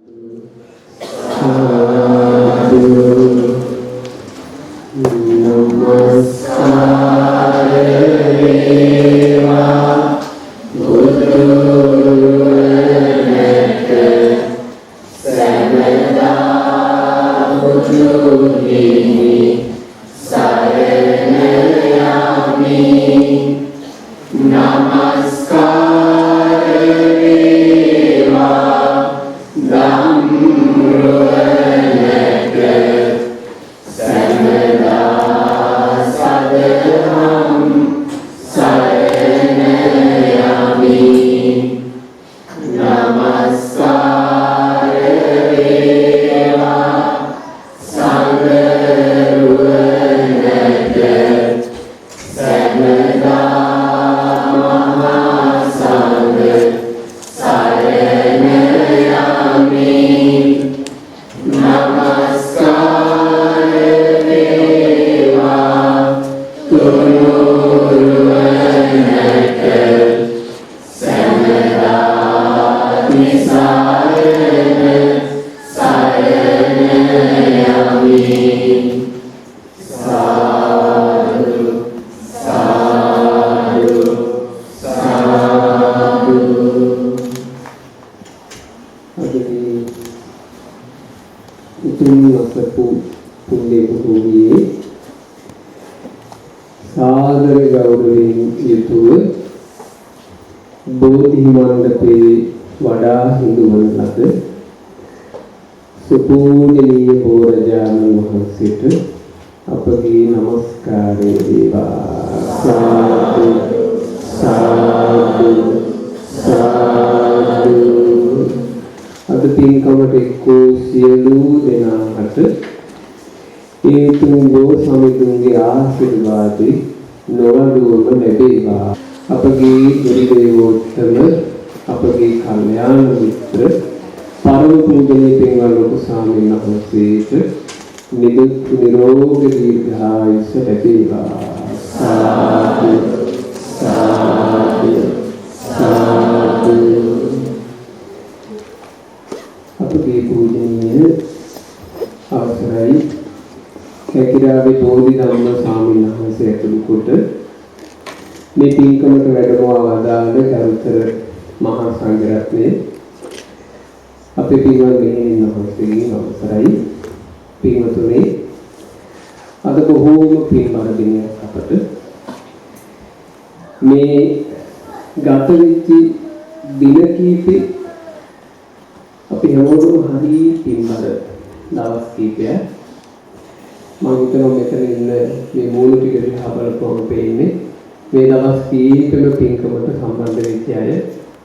සාදු. නමස්කාර වේවා බුදුරුවනට, සැමදා බුදු හිමි සරණ යමි. නමස්කාර වේවා ධම්රුවනට, සැමදා සදහම් සරණ යමි. නමස්කාර වේවා සංඝරුවනට, සැමදා මහා සංඝ සරණ යමි. නමස්කාර වේවා තුනුරුවනට, සැමදා තිසරණ සරණ යමි. සාදු සාදු සාදු. අද මේ උතුම් අසපු පුණ්‍ය භූමියේ සාදර ගෞරවයෙන් යුතුව බෝධි මණ්ඩපයේ වඩා හිඳුවන ලද සුපූජනීය බෝරජාණන් වහන්සේට අපගේ නමස්කාරය වේවා. සාදු සාදු සාදු. අද පින්කමට එක්කෝ සියලු දෙනාට ඒ තුන් බෝ සමිඳුන්ගේ ආශිර්වාදේ නොඅඩුවම ලැබේවා. අපගේ ගුරු දේවෝත්තම, අපගේ කල්යාණ මිත්‍ර, පරම පූජනීය පින්වත් ලොකු ස්වාමීන් වහන්සේට නිදුක් නිරෝගී දීර්ඝායුෂ ලැබේවා. සාදු සාදු සාදු. අපගේ පූජනීය අවසරයි කැකිරාවේ බෝධි ධම්ම ස්වාමීන් වහන්සේ ඇතුළු කොට මේ පින්කමට වැඩමවා වදාළ ගරුතර මහා සංඝරත්නය, අපේ පින්වත් මෙහෙණින් වහන්සේගෙන් අවසරයි. පින්වතුනි, අද බොහෝම පින්බර දිනයක් අපට. මේ ගත වෙච්ච දින කීපේ අපි හැමෝටම හරි පින්බර දවස් කීපයක්. මම හිතනවා මෙතන ඉන්න මේ මූණ ටික දිහා බලපුවම පේන්නේ මේ දවස් කීපෙම පින්කමට සම්බන්ධ වෙච්ච අය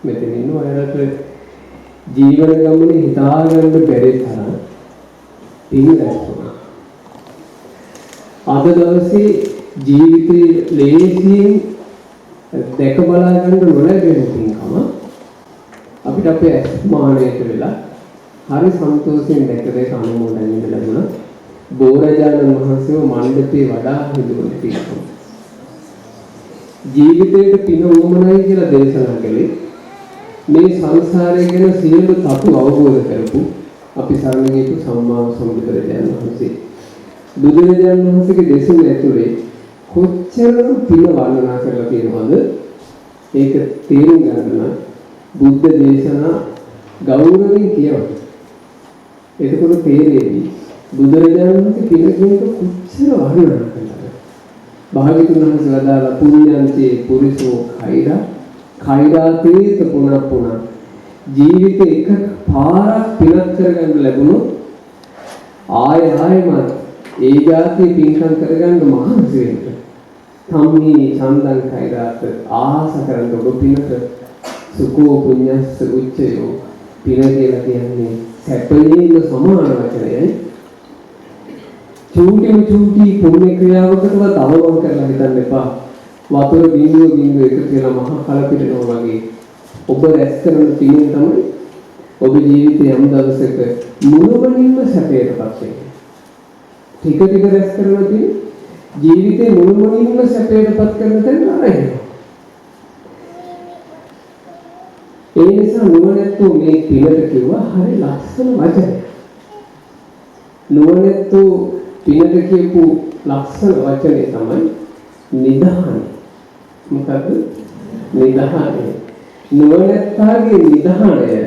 මෙතන ඉන්න. ඔයාලට ජීවන ගමනේ හිතාගන්න බැරි තරම් පින් රැස් වුණා. අද දවසේ ජීවිතේ ලේසියෙන් දැක බලා ගන්න නොලැබෙන පින්කම අපිට අපේ ඇස්මානයට වෙලා හරි සන්තෝෂයෙන් දැක දැක අනුමෝදන් වෙන්න ලැබුණා. බෝරජාණන් වහන්සේව මණ්ඩපේ වඩා හිඳුවන පින්කම. ජීවිතේට පින උවමනයි කියලා දේශනා කළේ මේ සංසාරය ගැන සියලු තතු අවබෝධ කරපු අපි සරණ ගියපු සම්මා සම්බුදුරජාණන් වහන්සේ. බුදුරජාණන් වහන්සේගේ දෙසුම ඇතුලේ කොච්චර පින වර්ණනා කරලා තියෙනවද? ඒක තේරුම් ගන්න නම් බුද්ධ දේශනා ගෞරවයෙන් කියවන්න. එතකොට තේරෙවි බුදුරජාණන් වහන්සේ පින කියන එක කොච්චර වර්ණනා කළාද? භාග්‍යතුන් වහන්සේ වදාළා, පුඤ්ඤන්තේ පුරිසෝ khairaa khaiරාතේත පුනප්පුන. ජීවිතේ එක පාරක් පිනක් කරගන්න ලැබුණොත් ආය ආයමත් ඒ ජාතිය පින්කම් කරගන්න මහන්සි වෙන්න. තම්හි චන්දං khaiරාත, ආස කරන්න ඔබ පිනට. සුඛෝ පුඤ්ඤස්ස උච්චයෝ, පින කියලා කියන්නේ සැපයේම සමාන වචනයයි. චූටිම චූටි පුණ්‍ය ක්‍රියාවකටවත් අවමන් කරලා හිතන්න එපා. වතුර බිඳුව බිඳුව එකතු වෙලා මහා කලපිටනවා වගේ ඔබ රැස් කරන පිනෙන් තමයි ඔබ ජීවිතේ යම් දවසක මුළුමනින්ම සැපයටපත් වෙන්නේ. ටික ටික රැස් කරන පින ජීවිතේ මුළුමනින්ම සැපයටපත් කරන තැන අරගෙන. ඒ නිසා නුවණැත්තෝ මේ පිනට කිව්වා හරි ලස්සන වචනයක්. නුවණැත්තෝ පිනට කියපු ලස්සන වචනේ තමයි නිධානය. මොකද්ද? නිධානය. නුවණැත්තාගේ නිධානය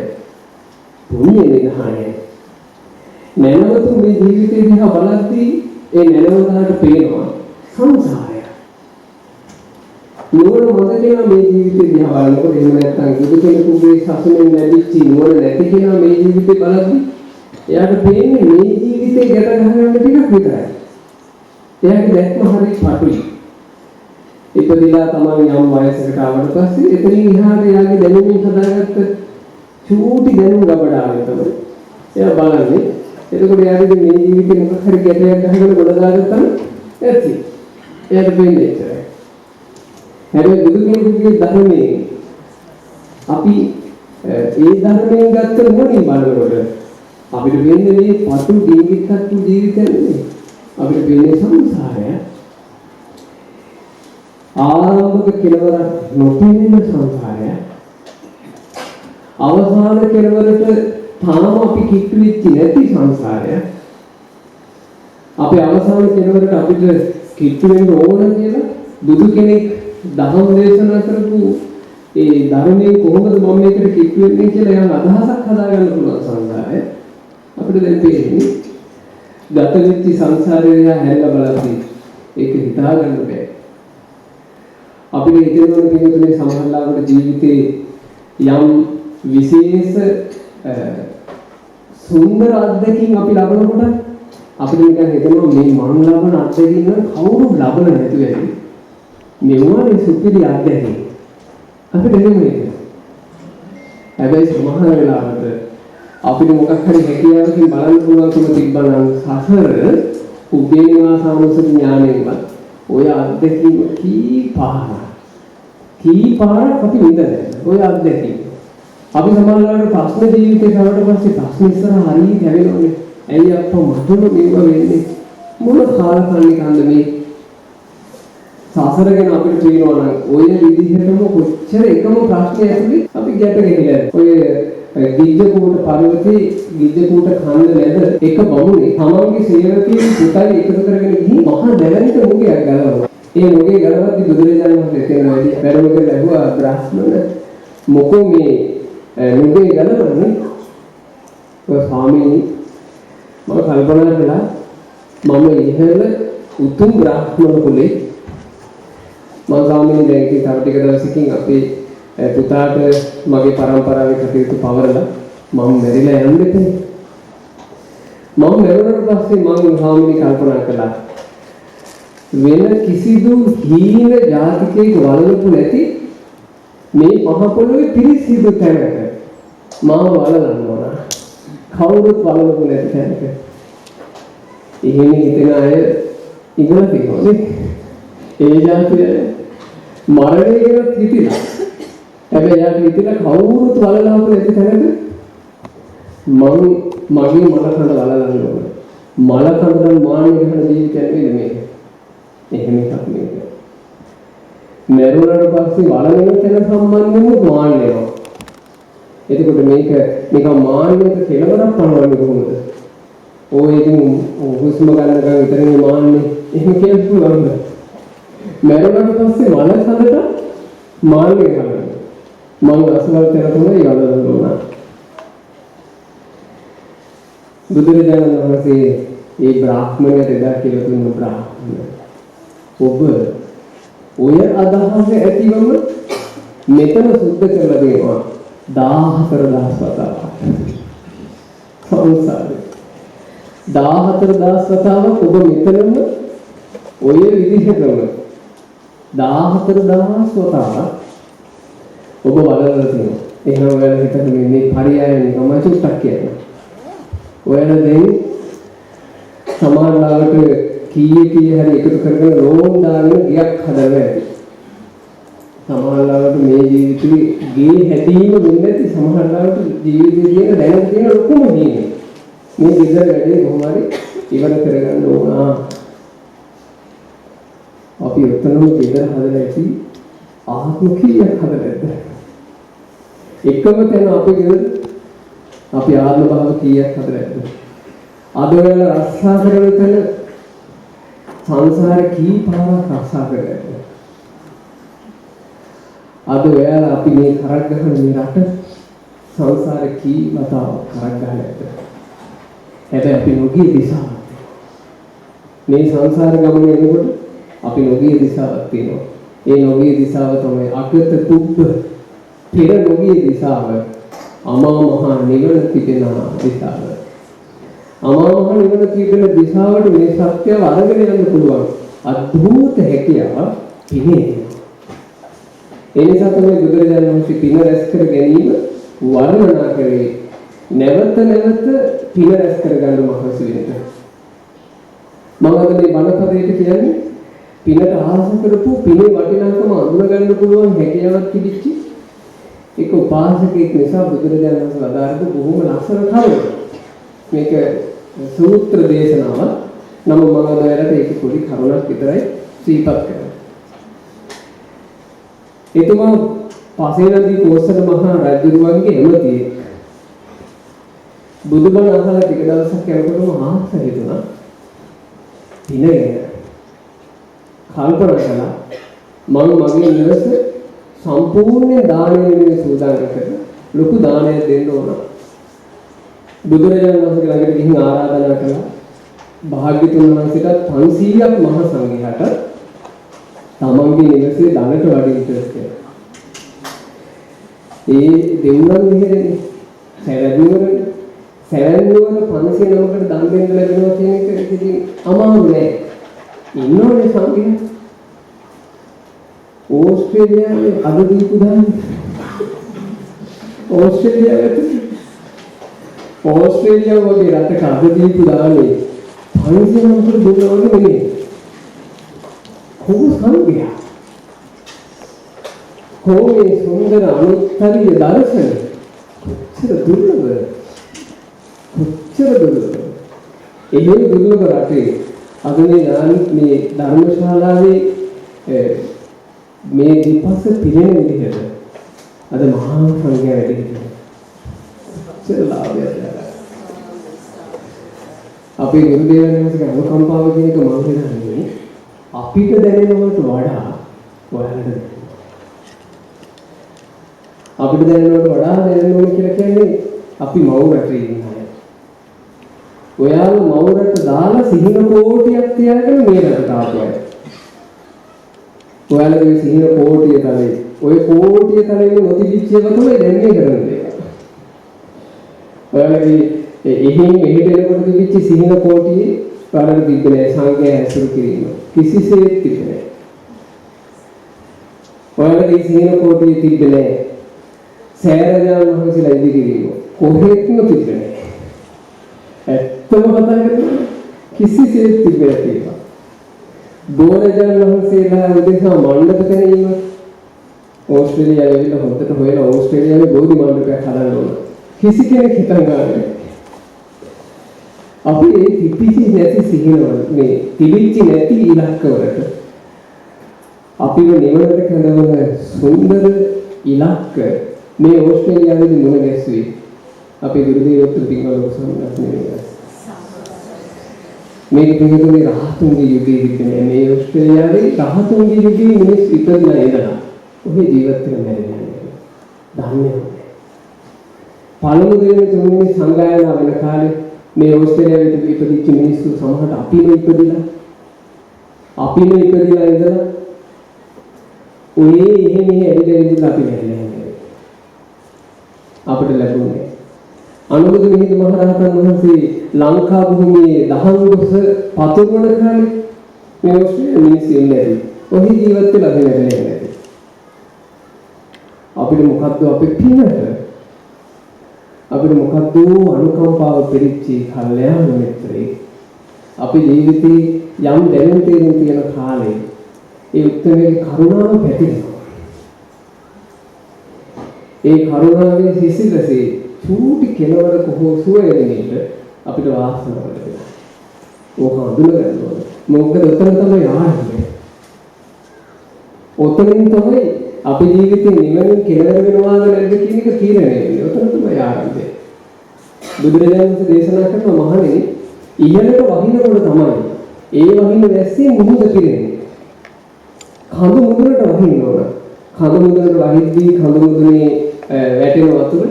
පුණ්‍ය නිධානය. නැනවතු මේ ජීවිතය දිහා බලද්දී ඒ නැනවතාට පේනවා සංසාරය. නුවණ මත කෙනා මේ ජීවිතය දිහා බලනකොට, එහෙම නැත්නම් බුදු කෙනෙකුගේ සසුනෙන් ලැබිච්ච නුවණ නැති කෙනා මේ ජීවිතේ බලද්දී එයාට පේන්නේ මේ ජීවිතේ ගැට ගහගන්න ටිකක් විතරයි. එයාගේ දැක්ම හරි පටුයි. ඉපදිලා තමන් යම් වයසකට ආවට පස්සේ එතනින් එහාට එයාගේ දැනුමින් හදාගත්ත චූටි දැනුම් ගබඩාවෙන් තමයි එයා බලන්නේ. එතකොට එයාට මේ ජීවිතේ මොකක් හරි ගැටයක් ගහගෙන ගොඩ දාගත්තම ඇති. එයාට පේන්නේ එච්චරයි. හැබැයි බුදු කෙනෙකුගේ ධර්මයේ අපි ඒ ධර්මයෙන් ගත්ත නුවණින් බලනකොට අපිට වෙන්නේ මේ පටු ඩිංගිත්තක් වූ ජීවිතයක් නෙමෙයි. අපිට වෙන්නේ සංසාරය. ආරම්භක කෙලවරක් නොපෙනෙන සංසාරය. අවසාන කෙලවරට තාම අපි කිට්ටු වෙච්ච නැති සංසාරය. අපේ අවසාන කෙලවරට අපිට කිට්ටු වෙන්න ඕන කියලා බුදු කෙනෙක් දහම් දේශනා කරපු ඒ ධර්මයෙන් කොහොමද මම මේකට කිට්ටු වෙන්නේ කියලා යම් අදහසක් හදාගන්න පුළුවන් සංසාරය. අපිට දැන් පේන්නේ ගත වෙච්ච සංසාරය දිහා හැරිලා බලද්දී ඒක හිතා ගන්න බෑ. අපිට හිතෙනවා පිටුතුනේ සමහරවිට ජීවිතේ යම් විශේෂ සුන්දර අත්දැකීම් අපි ලබනකොට අපිට නිකන් හිතෙනවා මේ මං ලබන අත්දැකීම් නම් කවුරුත් ලබන නැතුව ඇති. මෙවනේ සුපිරි අත්දැකීම්. අපිට එහෙම හිතෙනවා. හැබැයි සමහර වෙලාවට අපිට මොකක් හරි හැකියාවකින් බලන්න පුළුවන්කම තිබ්බා නම් සසර උදේ නිවාසානුස්සති ඥාණයෙන්වත් ඔය අත්දැකීම කී පාරක් අපි විඳලා ඔය අත්දැකීම. අපි සමහරවිට ප්‍රශ්න ජීවිතේ කරාට පස්සේ ප්‍රශ්න ඉස්සර හරිය කැවෙනවනේ. ඇයි අප්පා මටම මේව වෙන්නේ? මොන කාලකන්නිකන්ද මේ සසර ගැන අපිට කියනවා නම් ඔය විදිහටම කොච්චර එකම ප්‍රශ්නය ඇතුලේ අපි ගැට ගැහිලා. ඔය ගිජ්ජකූට පර්වතයේ ගිජ්ජකූට කන්ද මැද එක බමුණේ තමන්ගේ සේවකයන් පුතයි එකතු කරගෙන ගිහින් මහා දැවැන්ත මොගයක් ගලවනවා. ඒ මොගේ ගලවද්දි බුදුරජාණන් වහන්සේ එතන වැඩි වැඩම කරලා ඇහුවා, බ්‍රාහ්මණ මොකෝ මේ නුගේ ගලවන්නේ? ඔය ස්වාමීනි, මම කල්පනා කළා මම ඉහළ උතුම් බ්‍රාහ්මණ කුලේ මං ස්වාමීනි, දැන් ඉතින් තව ටික දවසකින් අපේ පුතාට මගේ පරම්පරාවේ කටයුතු පවරලා මම මැරිලා යන්න එපා. මම මැරුණාට පස්සේ මං ස්වාමීනි කල්පනා කළා වෙන කිසිදු හීන ජාතිකයෙක් වළලපු නැති මේ මහ පොළොවේ පිරිසිදු තැනක මාව වළලන්න ඕන. කවුරුත් වළලපු නැති තැනක. එහෙම හිතෙන අය ඉඳලා තියෙනවා නේ. ඒ ජාතිය මරණය ගැන හිතිලා. හැබැයි එයාට හිතිලා කවුරුත් වළලපු නැති තැනක මං මගේ මල කඳ වළලන්න ඕන. මල කඳ නම් මාන්නේ ගහන ජීවිතයක් නෙවෙයි මේක. එහෙම එකක් මේක. මැරුණාට පස්සේ වළලන තැන සම්බන්ධයෙන්ම මාන්න එනවා. එතකොට මේක නිකන් මාන්නයක කෙලවරක් පනවන්නේ කොහොමද? ඔය ඉතින් හුස්ම ගන්නකම් විතරනේ මාන්නේ. එහෙම කියන්න පුළුවන්ද? මැරුණාට පස්සේ මල කඳට මාන්නේ ගන්නවා. මං අසවල් තැන තමයි වළලන්න ඕන. බුදුරජාණන් වහන්සේ ඒ බ්‍රාහ්මණයට එදා කියලා දුන්න, බ්‍රාහ්මණ, ඔබ ඔය අදහස ඇතිවම මෙතන සුද්ධ කරලා දෙනවා 14,000 වතාවක්. සංසාරේ 14,000 වතාවක් ඔබ මෙතනම ඔය විදිහටම 14,000 වතාවක් ඔබ වළලලා තියෙනවා. එහෙනම් ඔයාලා හිතන්න මේ මේ පරියාය නිකම්ම චුට්ටක් කියන්න. ඔයාලා දැන් සමහර ලාවට කීයේ කීයේ හරි එකතු කරගෙන ලෝන් දාගෙන ගෙයක් හදලා ඇති. සමහර ලාවට මේ ජීවිතේ ගේ හැදීම වෙන්නේ නැති, සමහර ලාවට ජීවිතේ තියෙන දැන තියෙන ලොකුම හීනේ. මේ ගෙදර වැඩේ කොහොම හරි ඉවර කරගන්න ඕන. අපි ඔතනම ගෙදර හදලා ඇති, ආත්ම කීයක් හදලා ඇද්ද? එකම තැන අපේ ගෙදර අපි ආත්ම භාව කීයක් හදලා ඇද්ද? අද ඔයාලා රස්සා කරන තැන සංසාරේ කී පාරක් රස්සා කරලා ඇද්ද? අද ඔයාලා අපි මේ කරක් ගහන මේ රට සංසාරේ කී වතාවක් කරක් ගහලා ඇද්ද? හැබැයි අපි නොගිය දිශාවක් මේ සංසාර ගමන එනකොට අපි නොගිය දිශාවක් තියෙනවා. ඒ නොගිය දිශාව තමයි අගත පුබ්බ පෙර නොගිය දිශාව, අමා මහ නිවන තිබෙන දිශාව. අමා මහ නිවන තිබෙන දිශාවට මේ සත්‍යව අරගෙන යන්න පුළුවන් අద్භූත හැකියාව පිනේ තියෙනවා. ඒ නිසා තමයි බුදුරජාණන් වහන්සේ පින රැස් කර ගැනීම වර්ණනා කරේ. නැවත නැවත පින රැස් කරගන්න මහන්සි වෙන්න. මම අද මේ බණපදයට කියන්නේ පිනට ආස කරපු පිනේ වටිනාකම අඳුන ගන්න පුළුවන් හැකියාවක් තිබිච්ච එක උපාසකයෙක් නිසා බුදුරජාණන් වහන්සේ වදාරපු බොහොම ලස්සන කරුණ. මේක සූත්‍ර දේශනාවක්. නමුත් මම අද ඔයාලට ඒක පොඩි කරුණක් විතරයි සිහිපත් කරන්නේ. එතුමා පසේනදී කෝසල මහා රජුරුවන්ගේ ඇමතියෙක්. බුදුබණ අහලා ටික දවසක් යනකොටම ආස හිතුණා. පින ගැන කල්පනා කළා. මං මගේ නිවස සම්පූර්ණ දානය වෙනුවෙන් සූදානම් කරලා ලොකු දානයක් දෙන්න ඕන. බුදුරජාණන් වහන්සේ ළඟට ගිහින් ආරාධනා කළා. භාග්‍යතුන් වහන්සේට 500ක් මහ සංඝයාට තමන්ගේ නිවසේ දනට වඩින්න කියලා. ඒ දෙව්රම් විහෙරනේ සැවැත් නුවරනේ සැවැත් නුවර 500 නමකට දන් දෙන්න ලැබෙනවා කියන එක ඉතින් අමාරු නෑ. ඉන්නෝනේ සංඝයා. ඕස්ට්‍රේලියාවේ අද දීපු දාන ඕස්ට්‍රේලියාවට ඕස්ට්‍රේලියාව වගේ රටක අද දීපු දානේ 500 නමකට දුන්නා වගේ නෙමෙයි. කොහොම සංඝයා? කොහොම මේ සුන්දර අනුත්තරීය දර්ශන කොච්චර දුර්ලභ, කොච්චර දුර්ලභ. එහෙම දුර්ලභ රටේ අද මේ නානි මේ ධර්මශාලාවේ මේ දෙපස පිරෙන විදිහට අද මහා සංඝයා වැඩ හිටියා. කොච්චර ලාභයක්ද. අපේ ගුරු දේවයන් වහන්සේගේ අනුකම්පාව කියන එක මම හිතන්නේ අපිට දැනෙනවට වඩා ඔයාලට දැනෙනවා. අපිට දැනෙනවට වඩා දැනෙන්න ඕන කියලා කියන්නේ අපි මව් රටේ ඉන්න අය. ඔයාලා මව් රට දාලා සිහින කෝටියක් තියාගෙන මේ රටට ආපු අය. ඔයාලගේ සිහින කෝටිය තලේ ඔය කෝටිය තලෙම නොතිබිච්ච ඒවා තමයි දැන් මේ කරන දේ. ඔයාලගේ එහෙන් මෙහෙට එනකොට තිබිච්ච සිහින කෝටියේ ඔයාලට තිබ්බේ නෑ සංඝයා ඇසුරු කිරීම. කිසිසේත් තිබ්බේ නෑ. ඔයාලගේ සිහින කෝටියේ තිබ්බේ නෑ සෑරජානන් වහන්සේලා ඉදි කිරීම. කොහෙත්ම තිබ්බේ නෑ. ඇත්තම කතා කරනවා කිසිසේත් තිබ්බේ නැති ඒවා. බෝරජානන් වහන්සේලා උදෙසා මණ්ඩප තැනීම ඕස්ට්‍රේලියාවේ ඇවිල්ලා හොඳට හොයලා ඕස්ට්‍රේලියාවේ බෝධි මණ්ඩපයක් හදන්න ඕන. කිසි කෙනෙක් හිතන් ගන්නෑ. අපි ඒ තිබිච්ච නැති සිහිනවල මේ තිබිච්ච නැති ඉලක්කවලට අපිව නිවනට කැඳවන සුන්දර ඉලක්ක මේ ඕස්ට්‍රේලියාවේදී මුණ ගැසුවේ අපේ ගුරු දේවෝත්තම පින්වත් ලොකු ස්වාමීන් වහන්සේ නෙමෙයි. මේක පිළිතුරේ රහතුන්ගේ යුගයේ තිබෙන මේ ඕස්ට්‍රේලියාවේ රහතුන්ගේ යුගයේ මිනිස් ඉපදිලා ඉඳලා ඔහේ ජීවත් වෙන මැරෙන්නේ දන්නේ නැහැ. පළමු දෙවෙනි තුන්වෙනි සංගායනා වෙන කාලේ මේ ඕස්ට්‍රේලියාවේ ඉපදිච්ච මිනිස්සු සමහරට අපිම ඉපදිලා ඉඳලා ඔය එහෙ මෙහෙ ඇවිද ඇවිදලා අපි මැරිලා යන්නේ. අපිට ලැබුණේ. අනුරුද්ධ මිහිඳු මහරහතන් වහන්සේ ලංකා භූමියේ දහම් ගොස පතුරවන කාලේ මේ ඕස්ට්‍රේලියාවේ මිනිස්සු ඉන්නේ නැති. ඔහි ජීවත් වෙලා අපි මැරිලා යන්නේ නැති. අපිට මොකද්ද අපේ පිනට අපිට මොකද්ද අනුකම්පාව පිරිච්ච කල්යාණ මිත්‍රයෙක් අපේ ජීවිතේ යම් දැනුම් තේරුම් තියෙන කාලේ ඒ උත්තමගේ කරුණාව පැතිරෙනවා. ඒ කරුණාවේ සිසිලසේ චූටි කෙලවරක හෝ සුවය වෙනට අපිට වාසනාව ලැබෙනවා. ඕක හඳුන ගන්න ඕන. මොකද ඔතන තමයි ආරම්භය. ඔතනින් තමයි අපේ ජීවිතේ නිවනින් කෙලවර වෙනවාද නැද්ද කියන එක තීරණය වෙන්නේ. ඔතන තමයි ආරම්භය. බුදුරජාණන් වහන්සේ දේශනා කරන මහණෙනි, ඉහළට වහිනකොට තමයි ඒ වහින වැස්සේ මුහුද පිරෙන්නේ. කඳු මුදුනට වහින්න ඕන. කඳු මුදුනට වහිද්දී කඳු මුදුනේ වැටෙන වතුර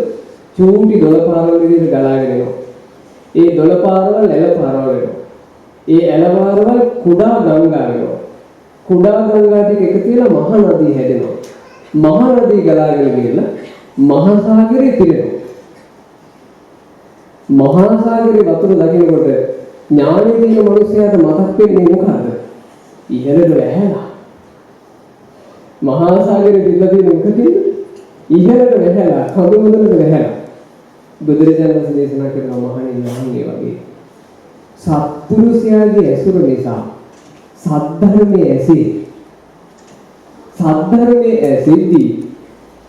චූටි දොළ පාරවල් විදිහට ගලාගෙන එනවා. ඒ දොළ පාරවල් ඇල පාරවල් වෙනවා. ඒ ඇල පාරවල් කුඩා ගංගා වෙනවා. කුඩා ගංගා ටික එකතු වෙලා මහා නදිය හැදෙනවා. මහා නදිය ගලාගෙන ගිහලා මහා සාගරේ පිරෙනවා. මහා සාගරේ වතුර දකිනකොට ඥානෙ තියෙන මනුස්සයාට මතක් වෙන්නේ මොකද්ද? ඉහළට වැහැලා. මහා සාගරේ පිරලා තියෙන මොකද? ඉහළට වැහැලා, කඳු මුදුනට වැහැලා. බුදුරජාණන් වහන්සේ දේශනා කරන මහණෙනි, මහන් ඒ වගේ සත්පුරුෂයාගේ ඇසුර නිසා සද්ධර්මයේ ඇසේ. සද්ධර්මයේ ඇසෙද්දී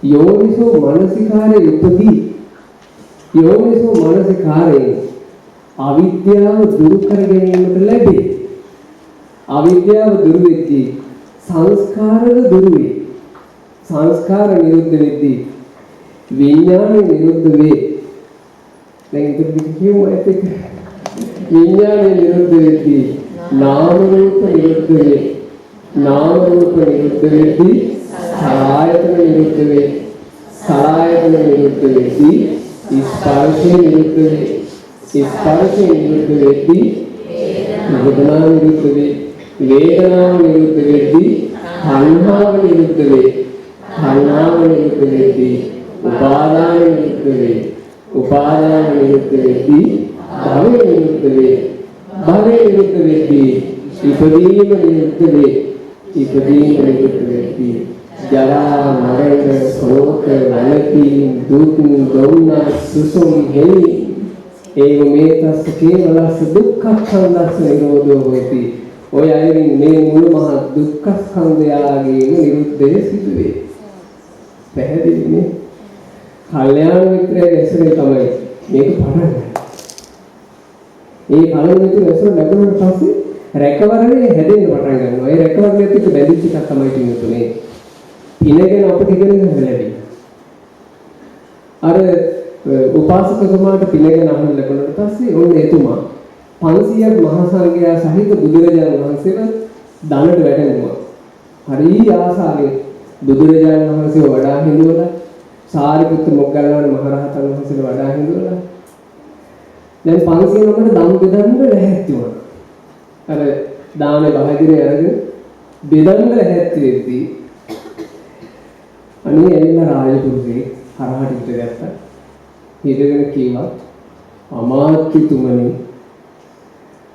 යෝනිසෝ මනසිකාරයේ උපදී. යෝනිසෝ මනසිකාරයෙන් අවිද්‍යාව දුරු කර ගැනීමට ලැබේ. අවිද්‍යාව දුරු වෙද්දී සංස්කාරද දුරු වේ. සංස්කාර නිරුද්ධ වෙද්දී විඥානය නිරුද්ධ වේ. දැන් ඉතින් ටික කියමු ඒත් එක්ක. විඥානය නිරුද්ධ වෙද්දී නාම රූප නිරුද්ධ වේ. නාම රූප නිරුද්ධ වෙද්දී සලආයතන නිරුද්ධ වේ. සලආයතන නිරුද්ධ වෙද්දී ස්පර්ශය නිරුද්ධ වේ. ස්පර්ශය නිරුද්ධ වෙද්දී වේදනාව නිරුද්ධ වේ. වේදනාව නිරුද්ධ වෙද්දී තණ්හාව නිරුද්ධ වේ. තණ්හාව නිරුද්ධ වෙද්දී උපාදාන නිරුද්ධ වේ. උපාදාන නිරුද්ධ වෙද්දී භවය නිරුද්ධ වේ. භවය නිරුද්ධ වෙද්දී ඉපදීම නිරුද්ධ වේ. ඉපදීම නිරුද්ධ වෙද්දී ජරා මරණ ශෝක වැළපීම් දුක් දුම්නස් සුසුම් හෙළි ඒව මේතස්ස කේවලස්ස දුක්ඛස්කන්ධස්ස නිරෝධෝ හෝති. ඔය අයරින් මේ මුළු මහත් දුක්ඛස්කන්ධයාගේම නිරුද්ධය සිදුවේ. පැහැදිලිනේ? කල්යාණ මිත්‍රයාගේ ඇසුරේ තමයි මේක පටන් ගන්නේ. ඒ කල්යාණ මිත්‍ර ඇසුර ලැබුණාට පස්සේ රැකවරණය හැදෙන්න පටන් ගන්නවා. ඒ රැකවරණයත් එක්ක බැඳිච්ච එකක් තමයි පින්වතුනේ. පින ගැන අපිට ඉගෙන ගන්න ලැබෙන්නේ. අර උපාසකතුමාට පින ගැන අහන්න ලැබුණාට පස්සේ ඔන්න එතුමා 500ක් මහා සංඝයා සහිත බුදුරජාණන් වහන්සේව දනට වැටෙනවා. හරි ආසාවෙන් බුදුරජාණන් වහන්සේව වඩා හිඳුවලා, සාරිපුත්ත මොග්ගල්ලාන මහරහතන් වහන්සේව වඩා හිඳුවලා දැන් 500 නමට දන් බෙදන්න ලැහැත්ති වුණා. අර දානේ භාජනය අරගෙන බෙදන්න ලැහැත්ති වෙද්දී අනේ ඇවිල්ලා රාජපුරුෂයෙක් හරහට හිටගත්තා. හිටගෙන කිව්වා, අමාත්‍යතුමනි,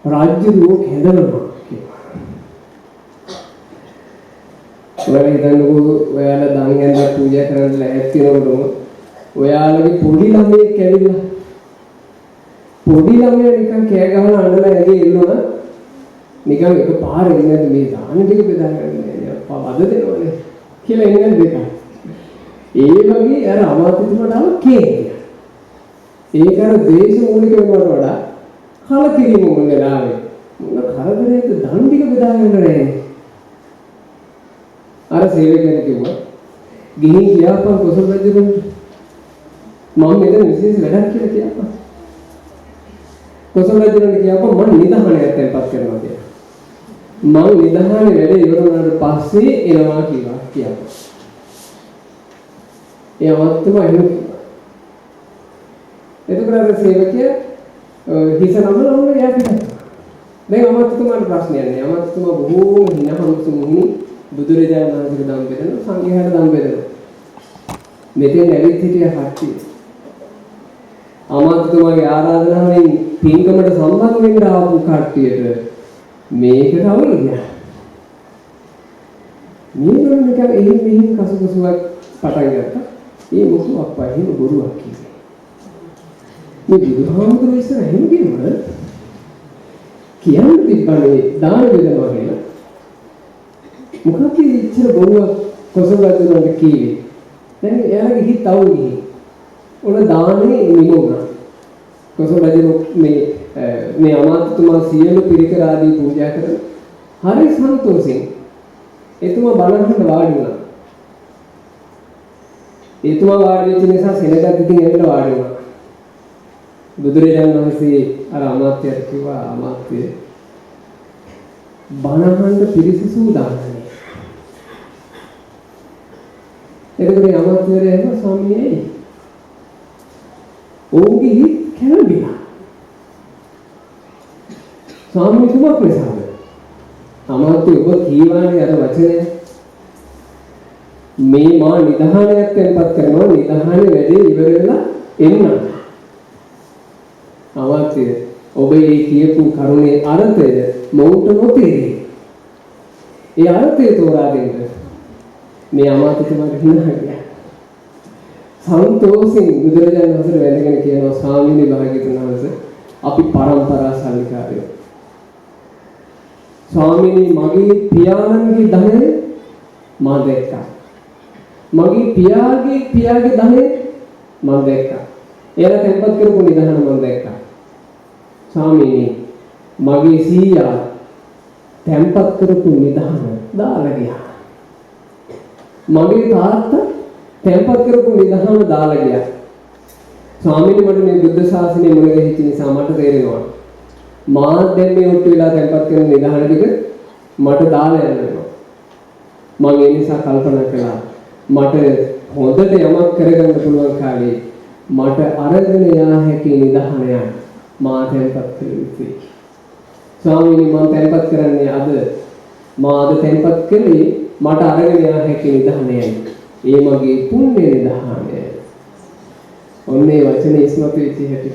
රාජ්‍යරුවෝ කැඳවනවා කියලා. ඔයාලා හිතන්නකෝ, ඔයාලා දන් හැන්දක් පූජා කරන්න ලෑස්ති වෙනකොටම ඔයාලගේ පොඩි ළමයෙක් ඇවිල්ලා, පොඩි ළමයා නිකන් කෑ ගහලා අඬලා ඇඟේ එල්ලුණා. නිකන් එක පාර එන්නේ නැද්ද, මේ දාන ටික බෙදා ගන්න නෑනේ අප්පා, වද දෙනවනේ කියලා එන්නේ නැද්ද එක? ඒ වගේ අර අමාත්‍යතුමාට ආව කේන්තිය. ඒක අර දේශ මූලික වෙනවට වඩා කලකිරීම මොන වෙලාවේ මොන කරදරයක්ද, දන් ටික බෙදා ගන්න නෑ. අර සේවකයන් කිව්වා, ගිහින් කියාපන් කොසල් රජුන්ට මම මෙතන විශේෂ වැඩක් කියලා කියපන්. කොසල් රජුන්ට කියපන් මම නිදහනයක් තැන්පත් කරනවා කියලා. මං නිදහනේ වැඩ ඉවර වුණාට පස්සේ එනවා කියලා කියපන්. ඒ අමාත්‍යතුමා එහෙම කිව්වා. එතකොට අර සේවකයා හිස නමලා ඔන්න එයා පිටත්. දැන් අමාත්‍යතුමාට ප්‍රශ්නයක් නෑ. අමාත්‍යතුමා බොහෝම හිනහමුසු මුහුණින් බුදුරජාණන් වහන්සේට දම් බෙදනවා, සංඝයාට දම් බෙදනවා. මෙතෙන් ඇවිත් හිටිය කට්ටිය අමාත්‍යතුමාගේ ආරාධනාවෙන් පින්කමට සම්බන්ධ වෙන්න ආපු කට්ටියට මේකට අවුල් ගියා. මේගොල්ලෝ නිකන් එහෙන් මෙහෙන් කසුකසුවක් පටන් ගත්තා. ඒ මොකෝ අප්පා එහෙම බොරුවක් කිව්වේ? මේ බුදුහාමුදුරුවෝ ඉස්සර එහෙම කිව්වද? කියන්න තිබ්බනේ දාන බෙදනවා කියලා. මොකක්ද ඉච්චර බොරුවක් කොසල් රජුන්ට කිව්වේ? දැන් එයාලගේ හිත අවුල් ගිහින්. ඔන්න දානේ නිම වුණා. කොසල් රජු මේ මේ අමාත්‍යතුමා සියලු පිරිකර ආදී පූජා කරලා හරි සන්තෝෂෙන් එතුමා බණ අහන්න වාඩි වුණා. එතුමා වාඩි වෙච්ච නිසා සෙනගත් ඉතින් ඇවිල්ලා වාඩි වුණා. බුදුරජාණන් වහන්සේ අර අමාත්‍යයට කිව්වා, අමාත්‍ය බණ අහන්න පිරිස සූදානම් නේ. එතකොට මේ අමාත්‍යවරයා ඇහුවා, ස්වාමීනි ඇයි? ඔවුන්ගේ හිත් කැළඹිලා. ස්වාමීනි කුමක් නිසාද? අමාත්‍ය ඔබ කීවානේ අර වචනය. මේ මා නිධානයක් තැන්පත් කරනවා, නිධානයේ වැඩේ ඉවර වෙලා එන්න. අමාත්‍ය ඔබ ඒ කියපු කරුණේ අර්ථය මොවුන්ට නොතේරේ. ඒ අර්ථය තෝරා දෙන්න. මේ අමාත්‍යතුමාට හිනා ගියා. සන්තෝෂෙන් බුදුරජාණන් වහන්සේ වැඳගෙන කියනවා, ස්වාමීනි භාග්‍යවතුන් වහන්සේ අපි පරම්පරා සල්ලිකාරයෝ. ස්වාමීනි මගේ පියාණන්ගේ ධනය මා දැක්කා. මගේ පියාගේ පියාගේ ධනය මම දැක්කා. එයාලා තැන්පත් කරපු නිධාන මම දැක්කා. ස්වාමීනි මගේ සීයා තැන්පත් කරපු නිධාන දාලා ගියා. මගේ තාත්තා තැන්පත් කරපු නිධාන දාලා ගියා. ස්වාමීනි මට මේ බුද්ධ ශාසනය මුණ ගැහිච්ච නිසා මට තේරෙනවා මාත් දැන් මේ ඔට්ටු වෙලා තැන්පත් කරන නිධාන ටික මට දාලා යන්න වෙනවා. මං ඒ නිසා කල්පනා කළා මට හොඳට යමක් කරගන්න පුළුවන් කාලේ මට අරගෙන යා හැකි නිධානයක් මා තැන්පත් කළ යුතුයි. ස්වාමීනි මං තැන්පත් කරන්නේ අද, මා අද තැන්පත් කළේ මට අරගෙන යා හැකි නිධානයයි. ඒ මගේ පුණ්‍ය නිධානය. ඔන්න ඒ වචනේ ඉස්මතු වෙච්ච හැටි